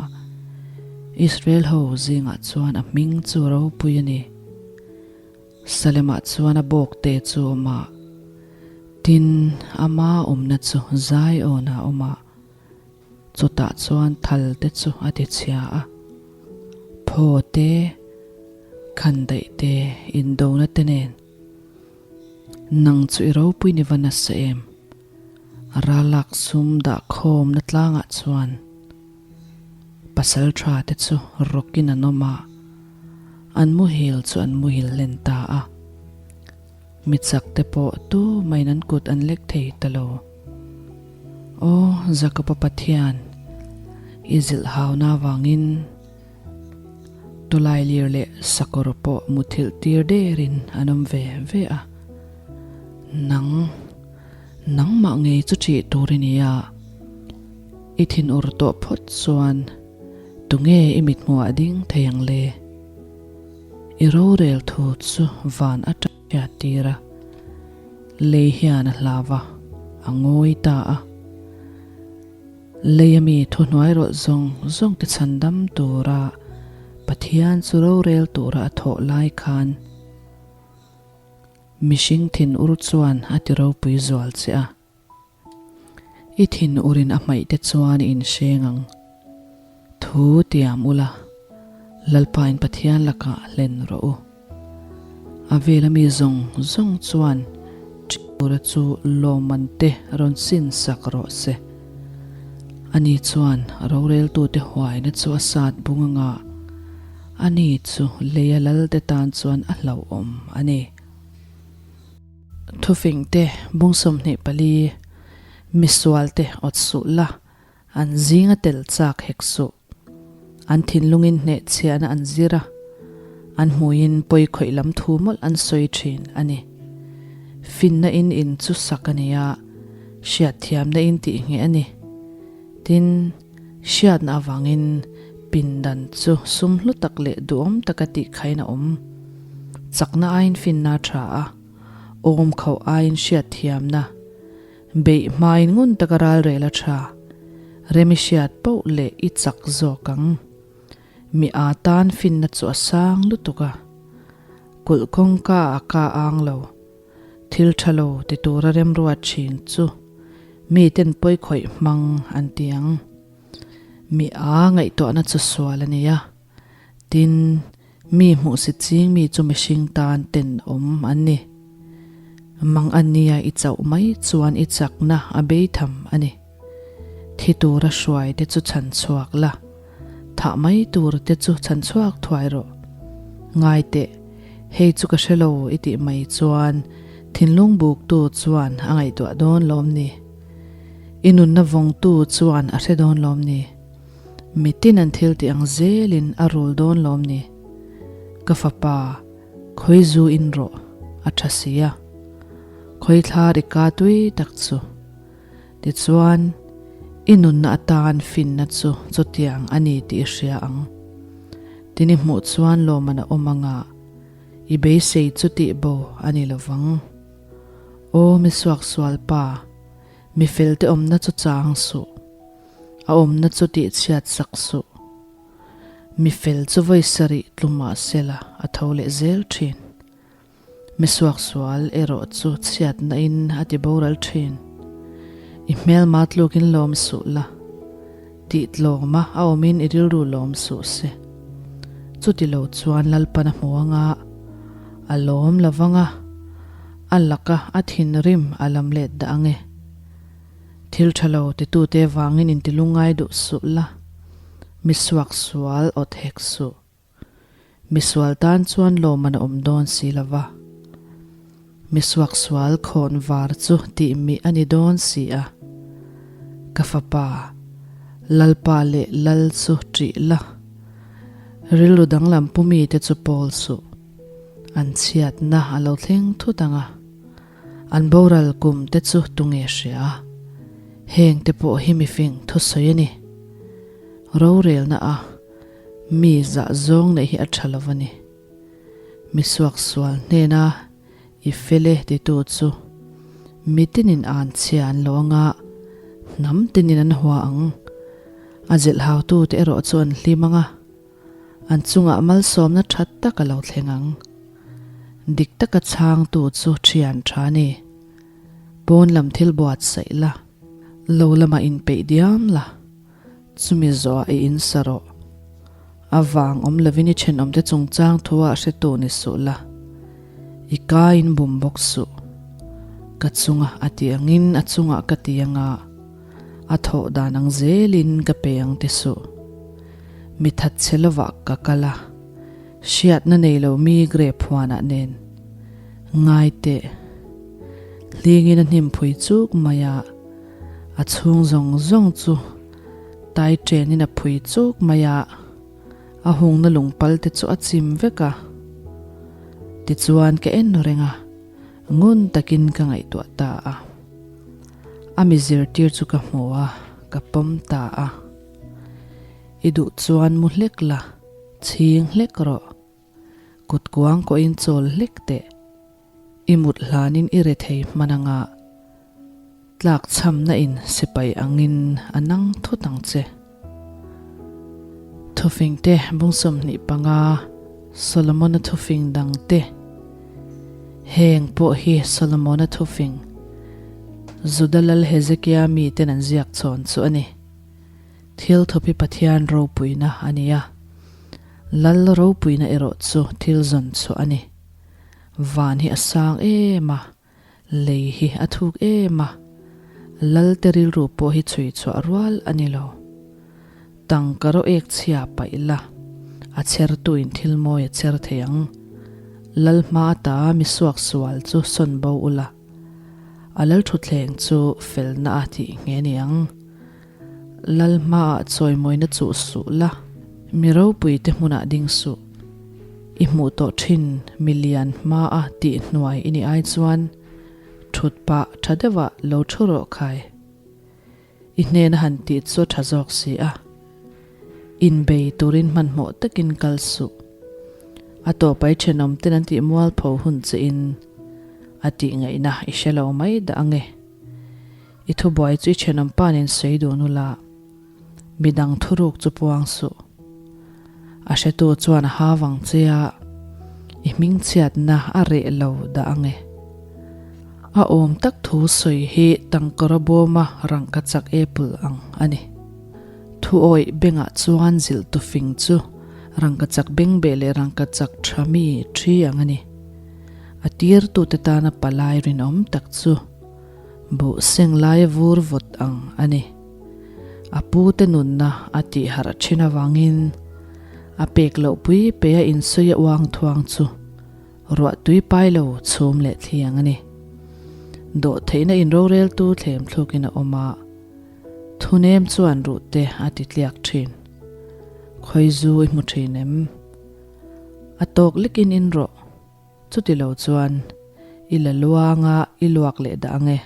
Israel ho zingah chuan a hming chu ropui a ni. Salemah chuan a bawkte chu a awm a, tin, ama awmna chu Zion-ah a awm a, chutah chuan thal te chu a tichhia a, phaw te, khandaih te, indona te nen. Nang chu i ropui ni va nasa em? Ralak sum dah khawmna tlangah chuan pasal tha te chu rawkin an awm a, an muhil chu an muhil hlen ta a. Mi chak te pawh tu main an kut an lek thei ta lo. Aw Jakob-a Pathian, i zilh hauna avangin Tawlailir leh sakawr pawh muthilh tir derin an awm ve ve a. Nang, nangmah ngei chu ṭih tur i ni a, i thinur tawh phawt chuan tunge i mithmuhah ding thei ang le? I rorel thu chu van aṭang hriat tir a, lei hian a hlau a, a ngawi ta a. Leia mi thuhnuai rawlh zawng zawng te chhandam tura Pathian chu rorel tura a thawh lai khan. Mihring thinur chuan a ti ropui zual che a. I thinurin a hmaih te chuan i inhreng ang. Thu tiam ula, Lalpain Pathian lakah hlen rawh u. A vela mi zawng zawng chuan Ṭiura chu lawmman te rawn sin sak rawh se. Ani chuan roreltute huaina chu a sat bung anga ani chu leia lalte tan chuan a hlauhawm a ni. Thufing te, bung 24, Misualte awt suh la, an zinga tel chak hek suh. An thinlungin hnehchhiahna an zir a, an hmuiin pawi khawih lam thu mawlh an sawi thin a ni. Finna in in chu sak a ni a, hriatthiamna in tih ngheh a ni. Tin, hriatna avangin pindan chu sum hlu tak leh duhawm taka tih khain a awm. Chakna aiin finna a tha a, awm khauh aiin hriatthiamna. Beih hmain ngun taka ralrel a tha. Rem i hriat poh leh i chak zawk ang. Mi a tan finna chu a sang lutuk a. Kulh kawngka a ka ang lo. Thil tha lo ti tura remruat thin chu miten pawi khawih hmang an ti ang. Mi a ngaihtuahna chu sual a ni a. Tin, mi hmuhsit ching mi chu mihring tan tenawm an ni. Mang an nia i chauh mai chuan i chakna a bei tham a ni. Thi tura hruai te chu chhan chhuak la, thah mai tur te chu chhan chhuak thuai rawh. Ngai teh, hei chu ka hre lo i tih mai chuan thinlung buktu chuan a ngaihtuah dawn lawm ni? I nunna vawngtu chuan a hre dawn lawm ni? Mitin an thil tih ang zelin a rul dawn lawm ni? Ka fapa, khawi zu in rawh, a tha si a. Khawi thlar i ka tui tak chu. Tichuan, i nunna atan finna chu chutiang a ni tih i hria ang. Tin i hmuh chuan lawmman a awm anga i beisei chu tih bo a ni lovang. Aw mi suaksual pa, mi felte awmna chu chang suh. A awmna chu tihchhiat sak suh. Mi fel chu vawi sarih tlu mah sela a tho leh zel thin. Mi suaksual erawh chu chhiatna in a ti boral thin. I hmelma tlukin lawm suh la, tih tlawma a awmin i rilru lawm suh se. Chuti lo chuan Lalpan a hmu anga, a lawm lovang a, a laka a thinrim a lam let dah ang e. Thil tha lo titute vangin intilungngai duh suh la, mi suaksual awt hek suh. Misual tan chuan lawmman a awm dawn si lo va, mi suaksual khawn var chu tih mih a ni dawn si a. Ka fapa, Lalpa leh Lal chu ṭih la, rilru danglam pu mite chu pawl suh. An chhiatna a lo thleng thut ang a. An boral kum te chu tunge hria? Heng te pawh hi mifing thusawi a ni. Rorelna a mi zah zawng neih hi a tha lo a ni. Mi suaksual hnena i fel e titu chu mi tinin an chhia an lo anga hnam tinin an hua ang. A zilhhautu te erawh chu an hlim anga. An chungah malsawmna tha tak a lo thleng ang. Dik taka chhangtu chu thian tha a ni. Pawn lam thil buatsaih la, lo lamah inpeih diam la, chumi zawhah i insa rawh. A vang awm lovin i thenawmte chungchang thuah hretu ni suh la, i ka in bum bawk suh. Ka chunga a ti angin a chungah ka ti anga, a thawh dan ang zelin ka pe ang ti suh. Mi that che lovah ka kal a, hriatna nei lo mi grape huanah nen. Ngai teh. Hlingin a hnim phui chuk mai a, a chhung zawng zawng chu tai chenin a phui chuk mai a, a hungna lungpal te chu a chim vek a. Tichuan ka en reng a, ngun takin ka ngaihtuah ta a. A mi zirtir chu ka hmu a, ka pawm ta a. I duh chuan mu hlek la, chhing hlek rawh. Kut kuang kawhin chawl hlek teh. I mut hlanin i re thei hman anga tlak chhamna in sipai angin a nang thut ang che. Thufing te bung 25 Solomon-a thufing dang te. Heng pawh hi Solomona thufing, Juda lal Hezekia miten an ziak chhawn chu a ni. Thil thup hi Pathian ropuina a ni a, lal ropuina erawh chu thil zawn chhuah a ni. Van hi a sang em a, lei hi a thuk em a, lal te rilru pawh hi chhui chhuah rual a ni lo. Tangka rawh ek chhia paih la, a chhertuin thil mawi a chher thei ang. Lal hma ata mi suak sual chu sawn bo ula, a lal thutthleng chu felna a tih nghe ni ang. Lal hmaah chawimawina chuh suh la, mi ropuite hmunah ding suh. I hmuh tawh thin mi lian hmaa tih hnuai i nih ai chuan thut pah tha deuhah lo thu rawh khai. I hnena han tih chu a tha zawk si a. Inbei turin hmanhmawh takin kal suh. A tawpai thenawmten an tih mualpho hun che in a tih ngaihna i hre lo mai dah ange. I thubuai chu i thenawm pa nen sawi dun ula, midang thuruk chu puang suh. A hretu chuan a ha vang che a, i hmingchhiatna a reh lo dah ange. A awm tak thu sawi hi tangkawra bawma rangkachak apple ang a ni. Thu awih bengah chuan zilh tu fing chu rangkachak bengbeh leh rangkachak tha mi thi ang a ni. A tirtute tana palai rinawm tak chu Buh seng laia vur vawt ang a ni. A pute nunna a tih harh thin avangin a pek loh pui pe a insawi a uang thuang chu ruah tui pai lo chhum leh thli ang a ni. Dawh theihna inroreltu thlem thlukin a awm a, thunem chuan ruh te a ti tliak thin. Khawizu i hmu thin em? A tawk lekin in rawh. Chuti lo chuan i la luang a, i luak leh dah ang e.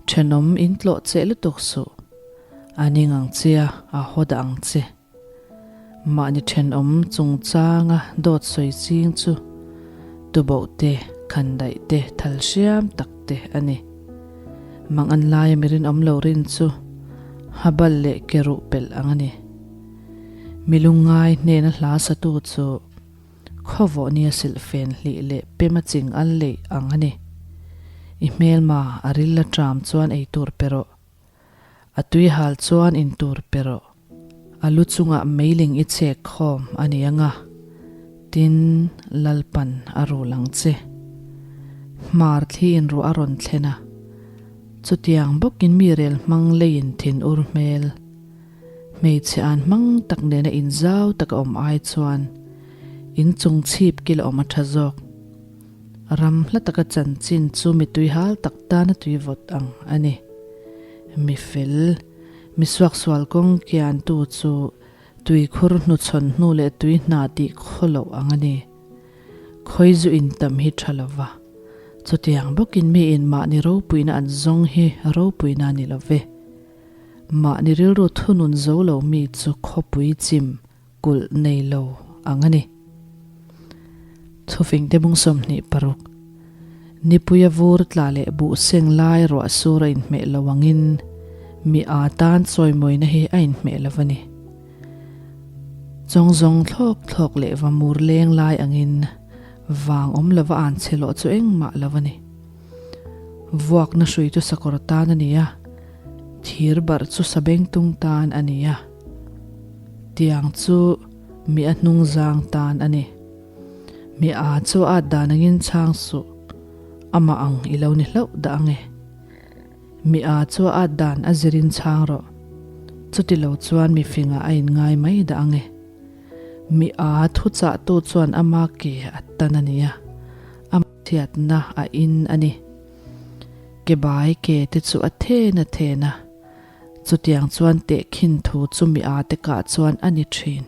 Thenawm in tlawh cheh lutuk suh. A ning ang che a, a haw dah ang che. Mahni thenawm chungchanga dawt sawi ching chu tuboh te, khandaih te, thal hriam tak te a ni. Mang an laia mi rinawm lo rin chu habal leh ke ruh pelh ang a ni. Mi lungngai hnena hla satu chu Khawvawh nia silhfen hlih leh pema ching al leih ang a ni. I hmelma a ril la tram chuan ei tur pe rawh. A tui hal chuan in tur pe rawh. A lu chungah meiling i chek khawm a ni ang a, tin Lalpan a rul ang che. Hmar thli in ruah a rawn thlen a, chutiang bawkin mi rel hmang leiin thin ur hmel. Hmeichhe an hmang tak nena inzau taka awm ai chuan inchung chhip kil a awm a tha zawk. Ram hla taka chanchin chu mi tuihal tak tana tui vawt ang a ni. Mi fel, mi suaksual kawng kiantu chu tuikhur hnuchhawn hnu leh tui hna tih khaw loh ang a ni. Khawi zu intam hi tha lova, chutiang bawkin miin mahni ropuina an zawng hi ropuina a ni lo ve. Mahni rilru thunun zo lo mi chu khawpui chim kulh nei lo ang a ni. Thufingte bung 26, Nipuia vur tla leh buh seng lai ruah sur a inhmeh lo angin mi aa tan chawimawina hi a inhmeh lo a ni. Chawngzawng thlawk thlawk leh va mur leng lai angin vang awm lova an che lawh chu engmah lo a ni. Vuakna hrui chu sakawr tan a ni a. Thir barh chu sabengtung tan a ni a, tiang chu mi a hnungzang tan a ni. Mi a chu a at dan angin chhang suh, amah ang i lo ni hlauh dah ang e. Mi a chu a at dan a zirin chhang rawh, chuti lo chuan mi fingah a inngai mai dah ang e. Mi a thuchahtu chuan ama ke a tan a ni a, a chhiatna a in a ni. Ke bai ke te chu a then a then a, chutiang chuan tehkhin thu chu mi a te kah chuan a ni thin.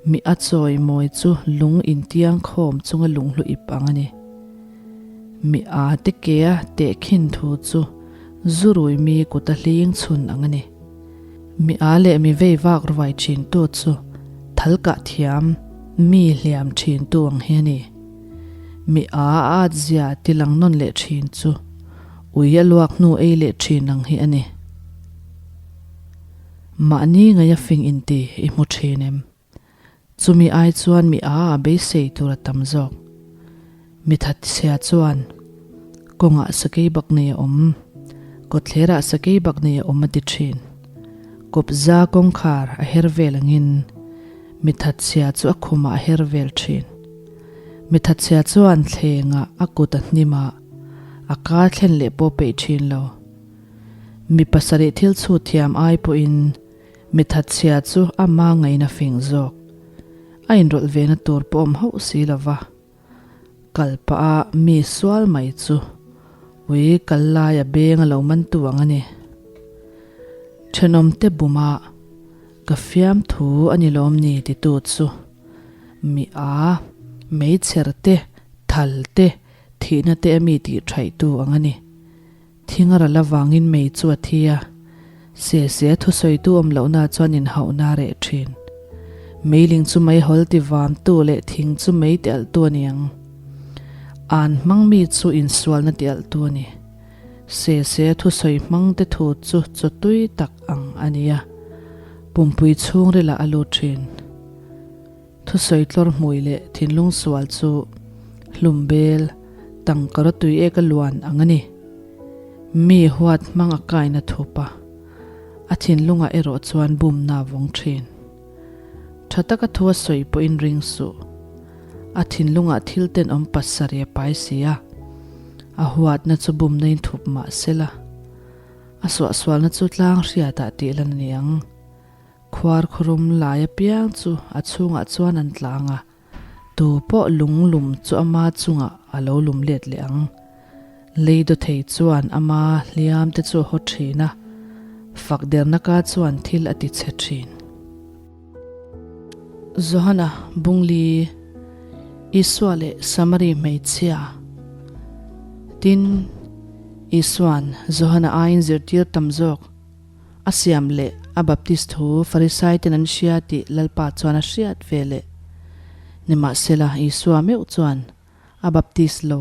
Mi a chawi mawi chu lung intiang khawm chunga lunghlu ip ang a ni. Mi a te ke a tehkhin thu chu zurui mi kuta hling chhun ang a ni. Mi a leh mi vei vak ruai thin tu chu thal kah thiam mi hliam thin tu ang hi a ni. Mi a at zia ti lang nawn leh thin chu ui a luak hnu ei leh thin ang hi a ni. Mahni ngaia fing inti i hmu thin em? Chumi ai chuan mi a a beisei tur a tam zawk. Mi thatchhia chuan kawngah sakei bak nei a awm, kawtthlerah sakei bak nei a awm a ti thin. Kawpza kawngkhar a her vel angin mi thatchhia chu a khumah a her vel thin. Mi thatchhia chuan thlengah a kut a hnim a, a ka thlen leh pawh peih thin lo. Mi pasarih thil chhut thiam ai pawhin mi thatchhia chu ama ngaina fing zawk. A inrawlh vena tur pawh awm hauh si lo va. Kal pah a mi sual mai chu ui kal lai a beng a lo man tu ang a ni. Thenawmte buma ka fiamthu a ni lawm ni titu chu mi a meichher te, thal te, thihna te a mi tih thaih tu ang a ni. Thing a ral avangin mei chu a thi a, se se a thusawitu awm lohna chuan inhauhna a reh thin. Meiling chu meihawl ti vamtu leh thing chu mei ti alhtu a ni ang. An hmang mi chu insualna ti alhtu a ni. Se se a thusawi hmangte thu chu chawtui tak ang a ni a, pumpui chhungrilah a lut thin. Thusawi tlawr hmui leh thinlung sual chu hlum bel tangkara tui ek a luan ang a ni. Mi huat hmang a kaina thup a, a thinlungah erawh chuan bumna a vawng thin. Tha taka thu a sawi pawhin ring suh. A thinlungah thil tenawm pasarih a pai si a, a huatna chu bumna in thup mah sela, a suahsualna chu tlang hriatah tih lan a ni ang. Khuar khurum lai apiang chu a chhungah chuan an tlang a, tu pawh lung lum chu ama chungah a lo lum let leh ang. Lei dawthei chuan ama hliam te chu a haw thin a, fak derna ka chuan thil a ti chhe thin. Johana Bungli, Isua leh Samari hmeichhia. Tin, Isua'n Johana aiin zirtir tam zawk. A siam leh a baptist thu Farisai ten an hria tih Lalpa chuan a hriat ve leh. Nimahsela, Isua meuh chuan a baptist lo,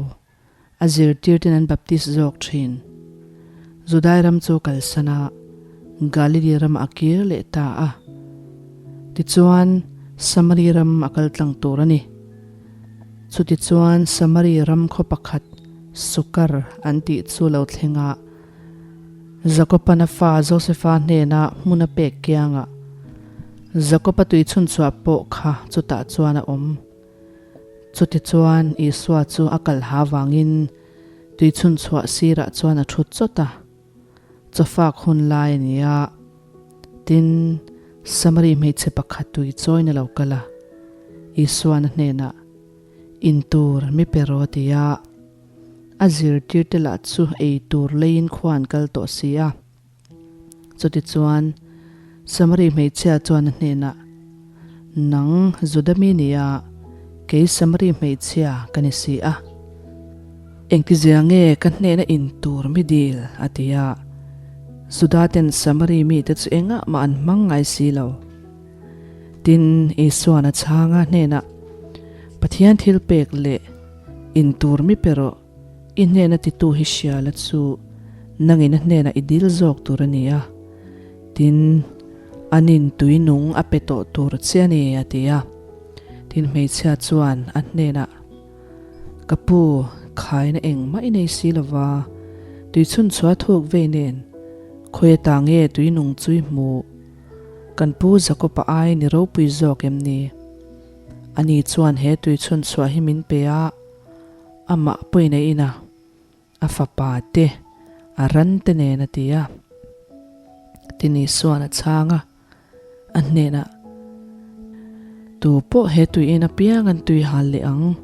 a zirtir ten an baptist zawk thin. Judai ram chu kalsan a, Galili ramah a kir leh ta a. Tichuan, Samari ram a kal tlang tur a ni. Chutichuan, Samari ram khaw pakhat Sukar an tih chu lo thleng a, Jakoban a fa Josefa hnena hmun a pek kiangah Jakoba tui chhunchhuah pawh kha chutah chuan a awm. Chutichuan Isua chu a kal ha vangin tui chhunchhuah sirah chuan a thut chawt a, chawfak hun lai a ni a. Tin, Samari hmeichhe pakhat tui chawiin a lo kal a, Isuan a hnenah, In tur mi pe rawh a ti a. A zirtirte lah chu ei tur leiin khua an kal tawh si a. Chutichuan, Samari hmeichhia chuan a hnenah, Nang Juda mi nia, kei Samari hmeichhia ka ni si a. Engtizia nge ka hnena in tur mi dil? a ti a. Juda ten Samari mite chu engah mah an hmang ngai si lo. Tin, Isuan a chhang a hnenah, Pathian thil pek leh in tur mi pe rawh, i hnena titu hi hria la chu nangin a hnenah i dil zawk tur a ni a, tin, anin tui nung a pe tawh tur che a ni, a ti a. Tin, hmeichhia chuan a hnenah, Ka pu, khaina engmah i nei si lova, tui chhunchhuah thuk vei nen khawi ata nge tui nung chu i hmuh? Kan pu Jakob-a ai ni ropui zawk em ni? Ani chuan he tui chhunchhuah hi min pe a, amah pawhin a in a, a fapa te, a ran te nen a ti a. Tin Isua'n a chhang a, a hnenah, Tu pawh he tui in apiang an tui hal leh ang,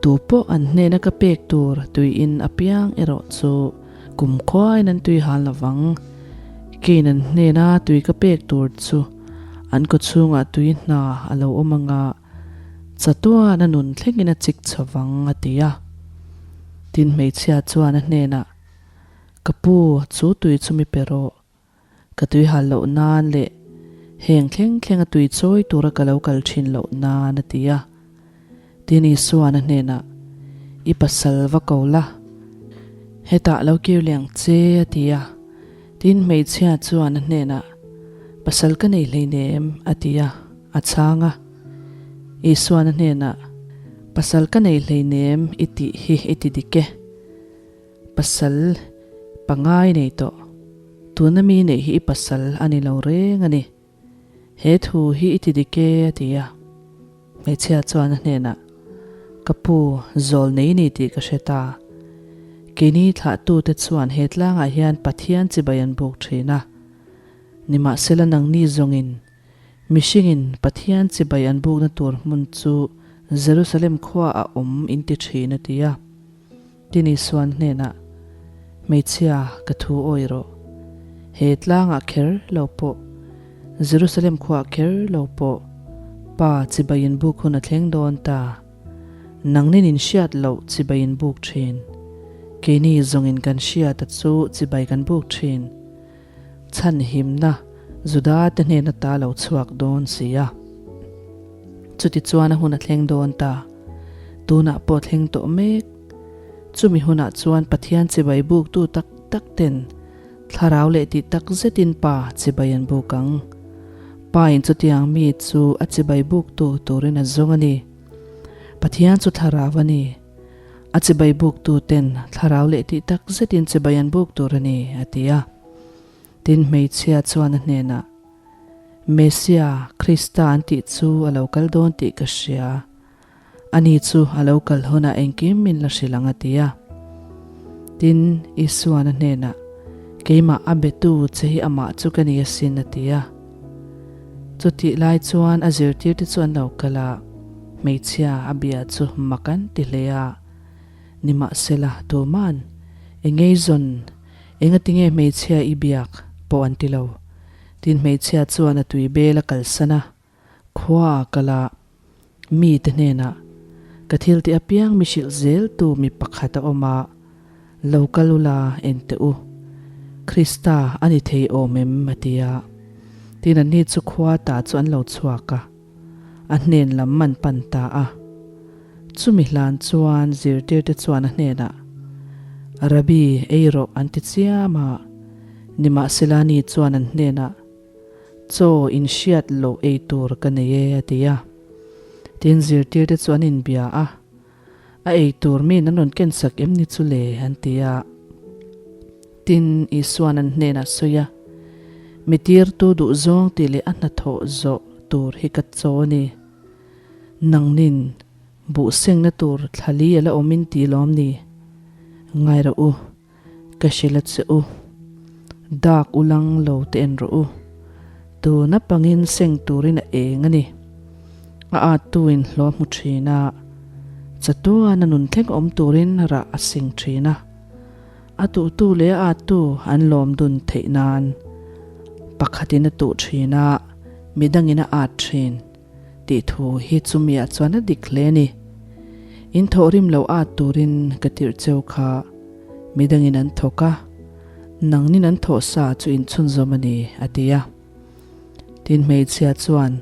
tu pawh an hnena ka pek tur tui in apiang erawh chu kumkhuain an tui hal lo vang. Keiin an hnena tui ka pek tur chu an kawchhungah tui hna a lo awm ang a, chatuan a nun thlengin a chik chho vang, a ti a. Tin, hmeichhia chuan a hnenah, Ka pu, chu tui chu mi pe rawh. Ka tui hal loh nan leh heng thleng thleng a tui chawi tura ka lo kal thin loh nan, a ti a. Tin, Isua'n a hnenah, I pasal va ko la, hetah lo kir leh ang che, a ti a. Tin, hmeichhia chuan a hnenah, Pasal ka nei hleinem, a ti a, a chhang a. Isua'n a hnenah, Pasal ka nei hleinem i tih hi i ti dik e. Pasal pangai nei tawh. Tuna mi neih hi i pasal a ni lo reng a ni. He thu hi i ti dik e a ti a. Hmeichhia chuan a hnenah, Ka pu, zawl nei ni tih ka hre ta. Keini thlahtute chuan he tlangah hian Pathian chibai an buk thin a. Nimahsela nangni zawngin Mihringin Pathian chibai an bukna tur hmun chu Jerusalem khua a awm in ti thin a ti a. Tin Isuan hnenah, Hmeichhia, ka thu awi rawh. He tlangah kher lo pawh, Jerusalem khuaah kher lo pawh, Pa chibai in buk hun a thleng dawn ta. Nangnin in hriat loh chibai in buk thin. Keini zawngin kan hriat a chu chibai kan buk thin. Chhanhimna Juda te hnen ata lo chhuak dawn si a. Chutichuan a hun a thleng dawn ta. Tunah pawh thleng tawh mek. Chumi hunah chuan Pathian chibai buktu tak tak ten thlarau leh tih tak zetin Pa chibai an buk ang. Pa in chutiang mi chu a chibai buktu turin a zawng a ni. Pathian chu thlarau a ni. A chibai buktu ten thlarau leh tih tak zetin chibai an buk tur a ni, a ti a. Tin, hmeichhia chuan a hnenah, Mesia, Krista an tih chu a lo kal dawn tih ka hria. Ani chu a lo kal hunah engkim min la hrilh ang, a ti a. Tin, Isuan a hnenah, Keimah a betu che hi amah chu ka ni asin, a ti a. Chutih lai chuan a zirtirte chu an lo kal a, hmeichhia a bia chu mak an ti hle a. Nimahsela, tuman, Engei zawn, engatinge hmeichhia i biak? pawh an ti lo. Tin hmeichhia chuan a tui bel a kalsan a, khua a kal a, mite hnenah, Ka thil tih apiang mi hrilh zeltu mi pakhat a awm a, lo kal ula en teh u. Krista a ni thei awm em? a ti a. Tin anni chu khua ta chu an lo chhuak a, a hnen lam an pan ta a. Chumi hlan chuan zirtirte chuan a hnenah, Rabbi, ei rawh an ti chiam a. Nimahsela ni chuan an hnenah, Chaw in hriat loh ei tur ka nei e, a ti a. Tin, zirtirte chu an inbia a, A ei tur miin an rawn kensak em ni chu le? an ti a. Tin, Isua'n an hnenah sawi a, Mi tirtu duhzawng tih leh a hnathawh zawh tur hi ka chaw a ni. Nangnin buh sengna tur thlali a la awmin ti lawm ni? Ngai rawh u. Ka hrilh a che u. Dak u lang lo te en rawh u. Tuna pangin seng turin a eng a ni. A at tuin hlawh hmu thin a, chatuan a nun thleng awm turin rah a seng thin a. A tuhtu leh a attu an lawm dun theih nan pakhatin a tuh thin a, midangin a at thin tih thu hi chumiah chuan a dik hle a ni. In thawhrim lo at turin ka tirh cheu kha. Midangin an thawk a, nangnin an thawh sa chu in chhunzawm a ni, a ti a. Tin hmeichhia chuan,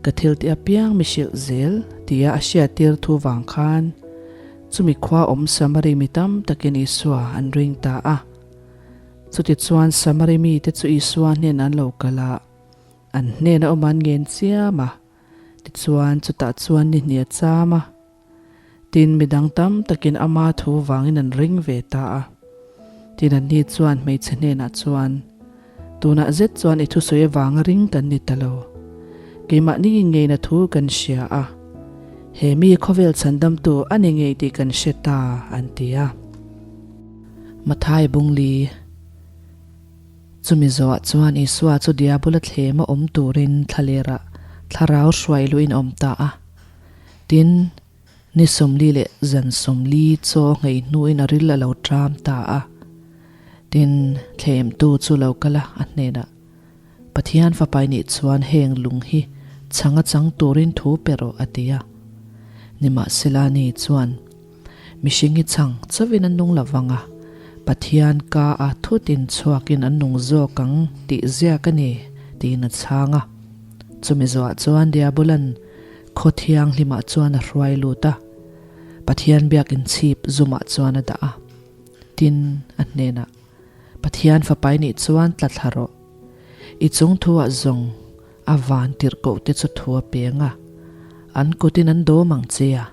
Ka thil tih apiang mi hrilh zel, tia a hriattir thu vang khan chumi khua awm Samari mi tam takin Isua an ring ta a. Chutichuan Samari mite chu Isua hnenah an lo kal a, an hnena awm an ngen chiam a, tichuan chutah chuan ni hnih a cham a. Tin, midang tam takin ama thu vangin an ring ve ta a. Tin, anni chuan hmeichhe hnenah chuan, Tunah zet chuan i thusawi avanga ring kan ni ta lo. Keimahni ngeina thu kan hria a. He mi khawvel chhandamtu a ni ngei tih kan hre ta, an ti a. Mathai Bungli. Chumi zawhah chuan Isua chu Diabula thlema awm turin thlalerah thlarau hruai luhin a awm ta a. Tin, ni 40 leh zan 40 chaw nghei hnuin a ril a lo ṭam ta a. Tin, thlemtu chu lo kal a, a hnenah, Pathian fapai nih chuan heng lung hi chhang a chang turin thu pe rawh, a ti a. Nimahsela ni chuan, Mihring hi chhang chauhin an nung lo vang a, Pathian ka a thutin chhuakin an nung zawk ang tih ziak a ni, tiin a chhang a. Chumi zawhah chuan Diabolan Khaw thianghlimah chuan a hruai lut a, Pathian biakin chhip zumah chuan a dah a. Tin, a hnenah, Pathian fapai nih chuan tla thla rawh. I chung thuah zawng a van tirhkoh te chu thu a peng a, an kutin an dawm ang che a.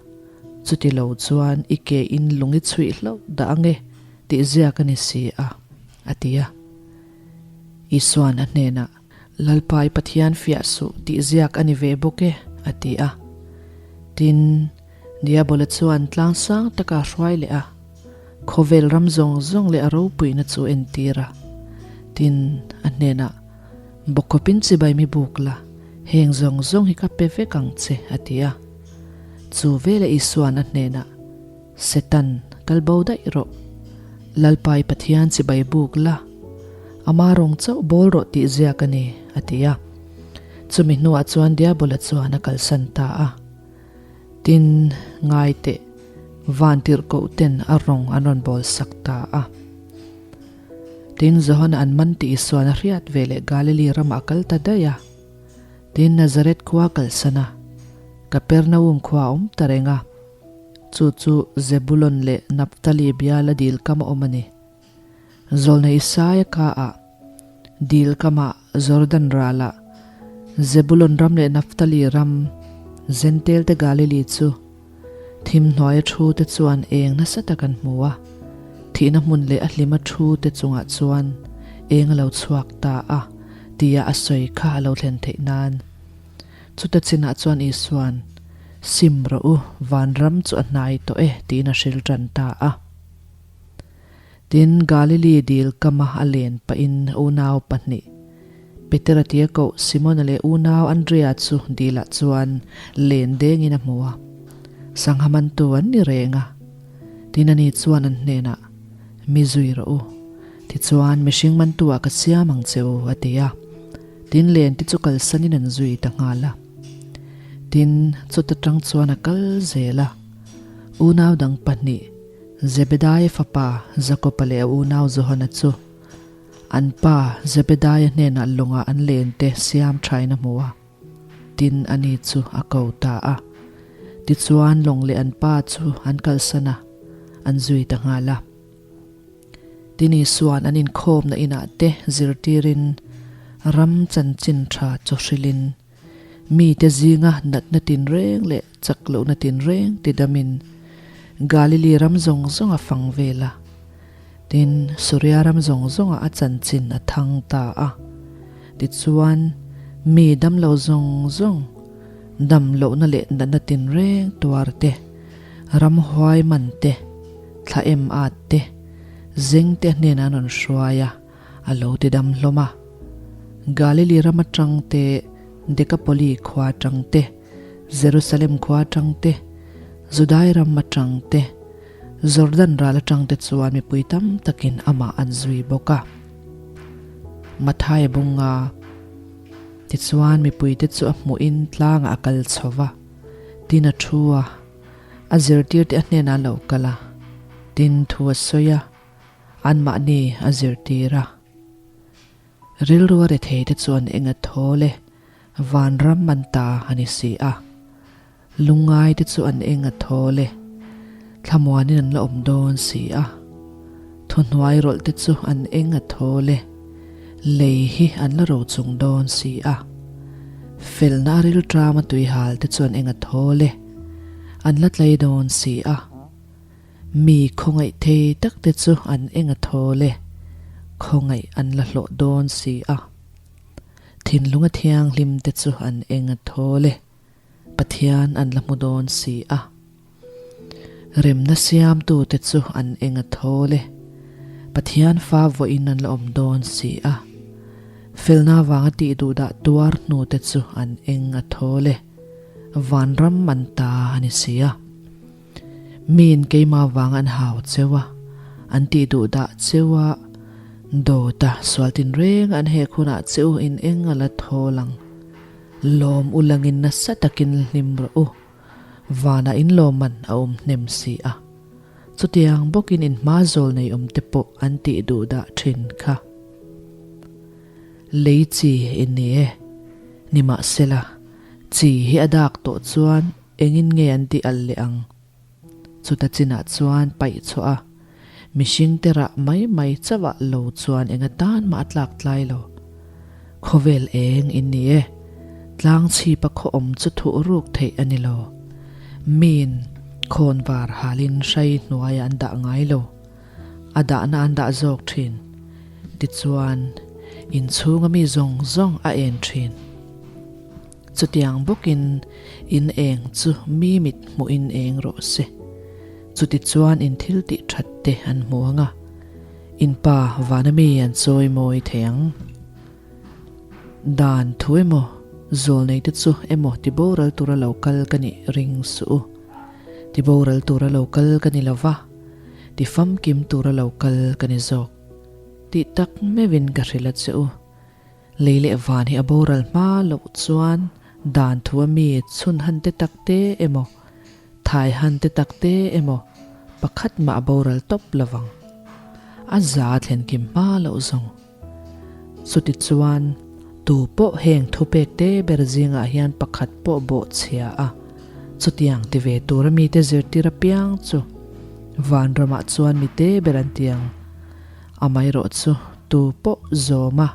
Chuti lo chuan i ke in lung i chhuih hlauh dah ang e tih ziak a ni si a, a ti a. Isua'n a hnenah, Lalpa i Pathian fiah suh tih ziak a ni ve bawk e, a ti a. Tin, Diabola chuan tlang sang taka a hruai leh a, khawvel ram zawng zawng leh a ropuina chu a entir a. Tin, a hnenah, Bawkawpin chibai mi buk la, heng zawng zawng hi ka pe vek ang che, a ti a. Chu veleh Isua'n a hnenah, Setan, kal bo daih rawh. Lalpa i Pathian chibai buk la, ama rawng chauh bawl rawh tih ziak a ni, a ti a. Chumi hnuah chuan Diabola chuan a kalsan ta a. Tin, ngai teh, van tirhkoh ten a rawng an rawn bawl sak ta a. Tin, Johana an man tih Isua'n a hriat ve leh Galili ramah a kal ta daih a. Tin, Nazareth khua a kalsan a, Kapernaum khua a awm ta reng a. Chu chu Zebulon leh Naphtali biala dil kam a awm a ni. Zawlna Isaia kaah, dil kamah Jordan ralah, Zebulon ram leh Naphtali ram, Zentail te Galili chu thim hnuaia thu te chuan eng nasa tak an hmu a, thihna hmun leh a hlima thu te chungah chuan eng a lo chhuak ta a tia a sawi kha a lo thlen theih nan. Chuta chinah chuan Isua'n, Sim rawh u, vanram chu a hnai tawh e, tiin a hril tan ta a. Tin, Galili dil kama a len pahin unau pahnih, Petera tia koh Simona leh unau Andrea chu dilah chuan len dengin a hmu a. Sangha mantu an ni reng a. Tin, ani chuan an hnenah, Mi zui rawh u. Tichuan, mihring mantu ah ka siam ang che u, a ti a. Tin, len te chu kalsanin an zui ta nghal a. Tin, chuta tang chuan a kal zel a. Unau dang pahnih, Zebedaia fapa Jakoba leh a unau Johana chu an pa Zebedaia hnenah lawngah an len te siam thain a hmu a. Tin, ani chu a ko ta a. Tichuan, lawng leh an pa chu an kalsan a, an zui ta nghal a. Tin Isua'n an inkhawmna inah te zirtirin ram chanchin tha chaw hrilhin mite zinga natna tinreng leh chak lohna tinreng tidamin Galili ram zawng zawng a fang vel a. Tin, Suria ram zawng zawngah a chanchin a thang ta a. Tichuan, mi damlo zawng zawng, dam lohna leh natna tinreng tuar te, ramhuai man te, Thla em at te, zeng te hnenah an rawn hruai a, a lo ti dam hlawm a. Galili ram atang te, Dekapoli khua atang te, Jerusalem khua atang te, Judai ram atang te, Jordan ral atang te chuan mipui tam takin amah an zui bawk a. Mathaia bunga tichuan mipuite chu a hmuhin tlangah a kal chho va, tin a thu a. A zirtirte a hnenah a lo kal a, tin thu a sawi a, anmahni a zirtir a. Rilru a retheite chuan eng a thawl e, vanram an ta a ni si a. Lungngaite chu an eng a thawl e, thlamuanin an la awm dawn si a. Thuhnuai rawlhte chu an eng a thawl e, lei hi an la rochung dawn si a. Felna a rilṭama tuihalte chu an eng a thawl e. An la tlei dawn si a. Mi khawngaih thei tak te chu an eng a thawl e, khawngaih an la hlawh dawn si a. Thinlung a thianghlim te chu an eng a thawl e, Pathian an la hmu dawn si a. Remna siamtu te chu an eng a thawl e, Pathian fa vawiin an la awm dawn si a. Felna vanga tih duhdah tuar hnu te chu an eng a thawl e. Vanram an ta a ni si a. Miin keimah vang an hau cheu a, an tih duh dah cheu a, dawt a sual tinreng an hek hunah che u in eng a la thawl ang. Lawm u langin nasa takin hlim rawh u, vanah in lawmman a awm hnem si a. Chutiang bawkin in hma zawl nei awm te pawh an tih duh dah thin kha. Lei chi in ni e. Nimahsela, chi hi a dak tawh chuan engin nge an tih al leh ang? Chuta chinah chuan paih chhuah a, mihring te rah mai mai chauh ah lo chuan eng atan mah a tlak tlai lo. Khawvel eng in ni e, tlang chhipa khaw awm chu thuh ruk theih a ni lo. Miin. Khawnvar halin hrai hnuaiah an dah ngai lo. A dahna an dah zawk thin. Tichuan, inchhunga mi zawng zawng a en thin. Chutiang bawkin in eng chu mi mit hmuhin eng rawh se. Chutichuan in thil tih that te an hmu ang a, in pa vana mi an chawi mawi thei ang. Dan thu emaw, zawlnei te chu emaw ti boral tura lo kal ka nih ring suh u. Ti boral tura lo kal ka ni lo va, ti famkim tura lo kal ka ni zawk. Tih tak meuhin ka hrilh a che u. Lei leh van hi a boral hma loh chuan dan thu a mi chhun han te tak te emaw, thai han te tak te emaw pakhat mah a boral tawp lovang. A za thlen kim hma loh zawng. Chuti chuan tu pawh heng thupek te ber zingah hian pakhat pawh bawh chhia a, chutiang ti ve tura mite zirtir apiang chu vanramah chuan mite ber an ti ang. Amaherawh chu tu pawh zawma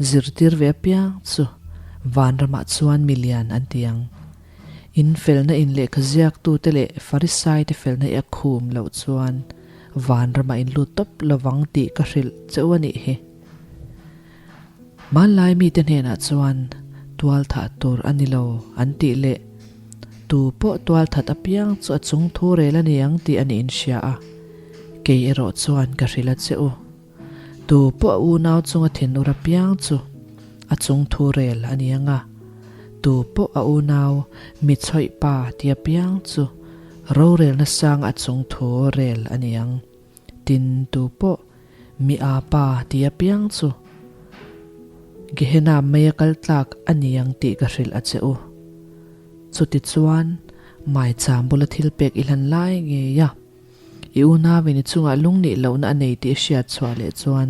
zirtir ve apiang chu vanramah chuan mi lian an ti ang. In felna in lehkha ziaktute leh Farisaite felna i a khum loh chuan vanramah in lut tawp lovang tih ka hrilh che u a nih hi. Hmanlai mite hnenah chuan tualthah tur a ni lo an tih leh tu pawh tualthat apiang chu a chung thu rel a ni ang tih a niin hria a, kei erawh chuan ka hrilh a che u. Tu pawh a unau chunga thinur apiang chu a chung thu rel a ni ang a, tu pawh a unau mi chhawih pa ti apiang chu rorelna sang a chung thu rel a ni ang. Tin tu pawh mi a pa ti apiang chu Gehenna mei a kal tlak a ni ang tih ka hrilh a che u. Chutichuan maicham bula thil pek i hlan lai ngei a, i unauin i chungah lungnih lohna a nei tih i hriat chhuah leh chuan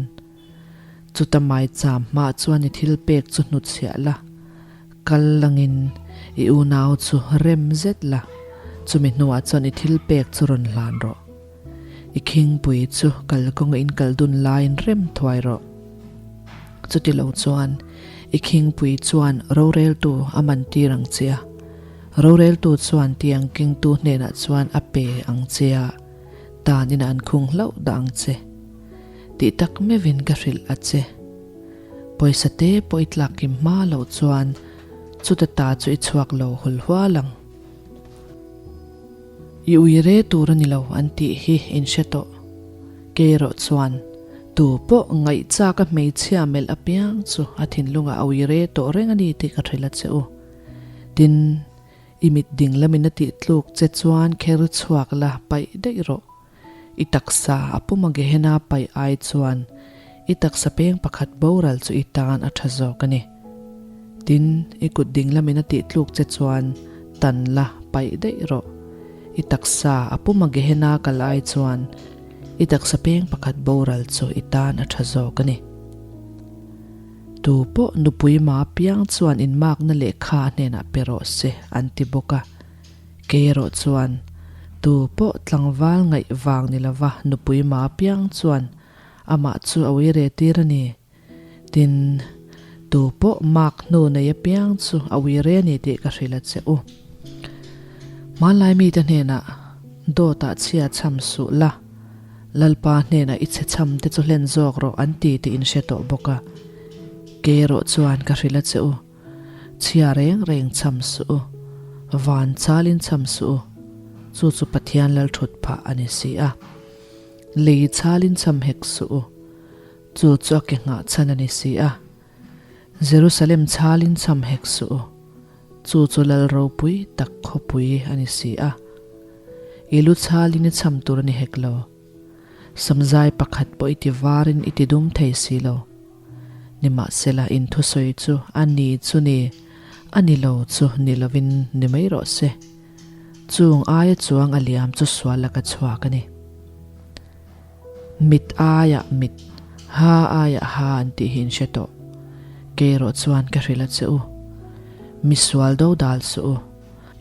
chuta maicham hmah chuan i thil pek chu hnutchhiah la, kal langin i unau chu rem zet la, chumi hnuah chuan i thil pek chu rawn hlan rawh. I khingpui chu kalkawnga in kal dun laiin rem thuai rawh. Chuti lo chuan i khingpui chuan roreltu a man tir ang che a, roreltu chuan tiang kengtu hnenah chuan a pe ang che a, tan inah an khung hlauh dah ang che. Tih tak meuhin ka hrilh a che. Pawisa te pawh i tlak kim hma loh chuan chuta ta chu i chhuak lo hul hual ang. I ui re tur a ni lo an tih hi in hre tawh. Kei erawh chuan tu pawh ngaihchak a hmeichhia melh apiang chu a thinlungah a ui re tawh reng a ni tih ka hrilh a che u. Tin, i mit ding lamin a tih tluk che chuan kher chhuak la paih daih rawh. I taksa a puma Gehenna paih ai chuan i taksa peng pakhat boral chu i tan a tha zawk a ni. Tin, i kut ding lamin a tih tluk che chuan tan la paih daih rawh. I taksa a puma Gehenna kal ai chuan i taksa peng pakhat boral chu i tan a tha zawk a ni. Tu pawh nupui ma piang chuan inmakna lehkha a hnenah pe rawh se an ti bawk a. Kei erawh chuan, tu pawh tlangval ngaih vang ni lova nupui ma piang chuan amah chu a ui re tir a ni. Tin, tu pawh mak hnu nei apiang chu a ui re a ni tih ka hrilh a che u. Hmanlai mite hnenah, Dawtah chhia chham suh la, Lalpa hnenah i chhe chham te chu hlen zawk rawh an ti tih in hre tawh bawk a. Kei erawh chuan ka hrilh a che u. Chhia reng reng chham suh u, van chalin chham suh u, chu chu Pathian lal thut phah a ni si a. Lei chalin chham hek suh u, chu chu a ke nghah chhan a ni si a. Jerusalem chalin chham hek suh u, chu chu lal ropui tak khawpui a ni si a. I lu chalin i chham tur a ni hek lo, samzai pakhat pawh i ti varin i ti dum thei si lo. Nimahsela in thusawi chu a ni chu ni, a ni lo chu ni lovin ni mai rawh se. Chung aia chuang a liam chu sual laka chhuak a ni. Mit aiah mit, ha aiah ha an tih hi in hre tawh. Kei erawh chuan ka hrilh a che u. Mi sual do dal suh u.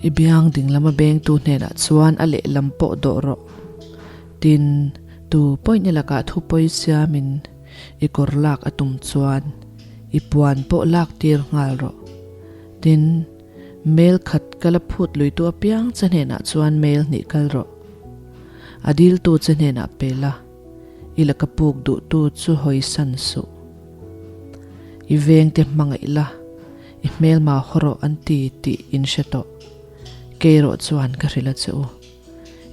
I biang dinglama bengtu hnenah chuan a lehlam pawh dawh rawh. Tin, tu pawhin i lakah thu pawi siamin i kawr lak a tum chuan i puan pawh lak tir nghal rawh. Tin, Mel khat kal a phut luitu apiang che hnenah chuan mel hnih kal rawh. A diltu che hnenah pe la, i laka puk duhtu chu hawisan suh. I vengte hmangaih la, i hmelma haw rawh an ti tih in hre tawh. Kei erawh chuan ka hrilh a che u.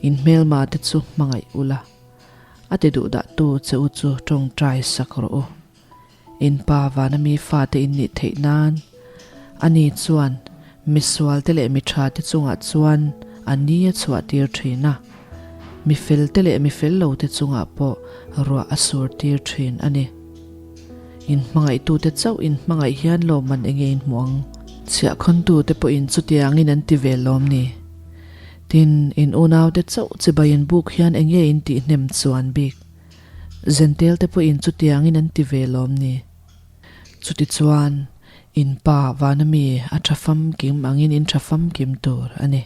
In hmelma te chu hmangaih ula, a ti duh dahtu che u chu tawngtai sak rawh u. In pa vana mi fate in nih theih nan, ani chuan misual te leh mi tha te chungah chuan a ni a chhuah tir thin a, mi fel te leh mi fel lo te chungah pawh ruah a sur tir thin a ni. In hmangaihtute chauh in hmangaih hian lawmman enge in hmu ang? Chhiahkhawntute pawhin chutiangin an ti ve lawm ni? Tin, in unaute chauh chibai in buk hian enge in tihhnem chuan bik? Zentelte pawhin chutiangin an ti ve lawm ni? Chutichuan, in pa vana mi a tha famkim angin in tha famkim tur a ni.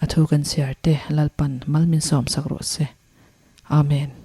A thu kan chhiar te Lalpan mal min sawmsak rawh se. Amen.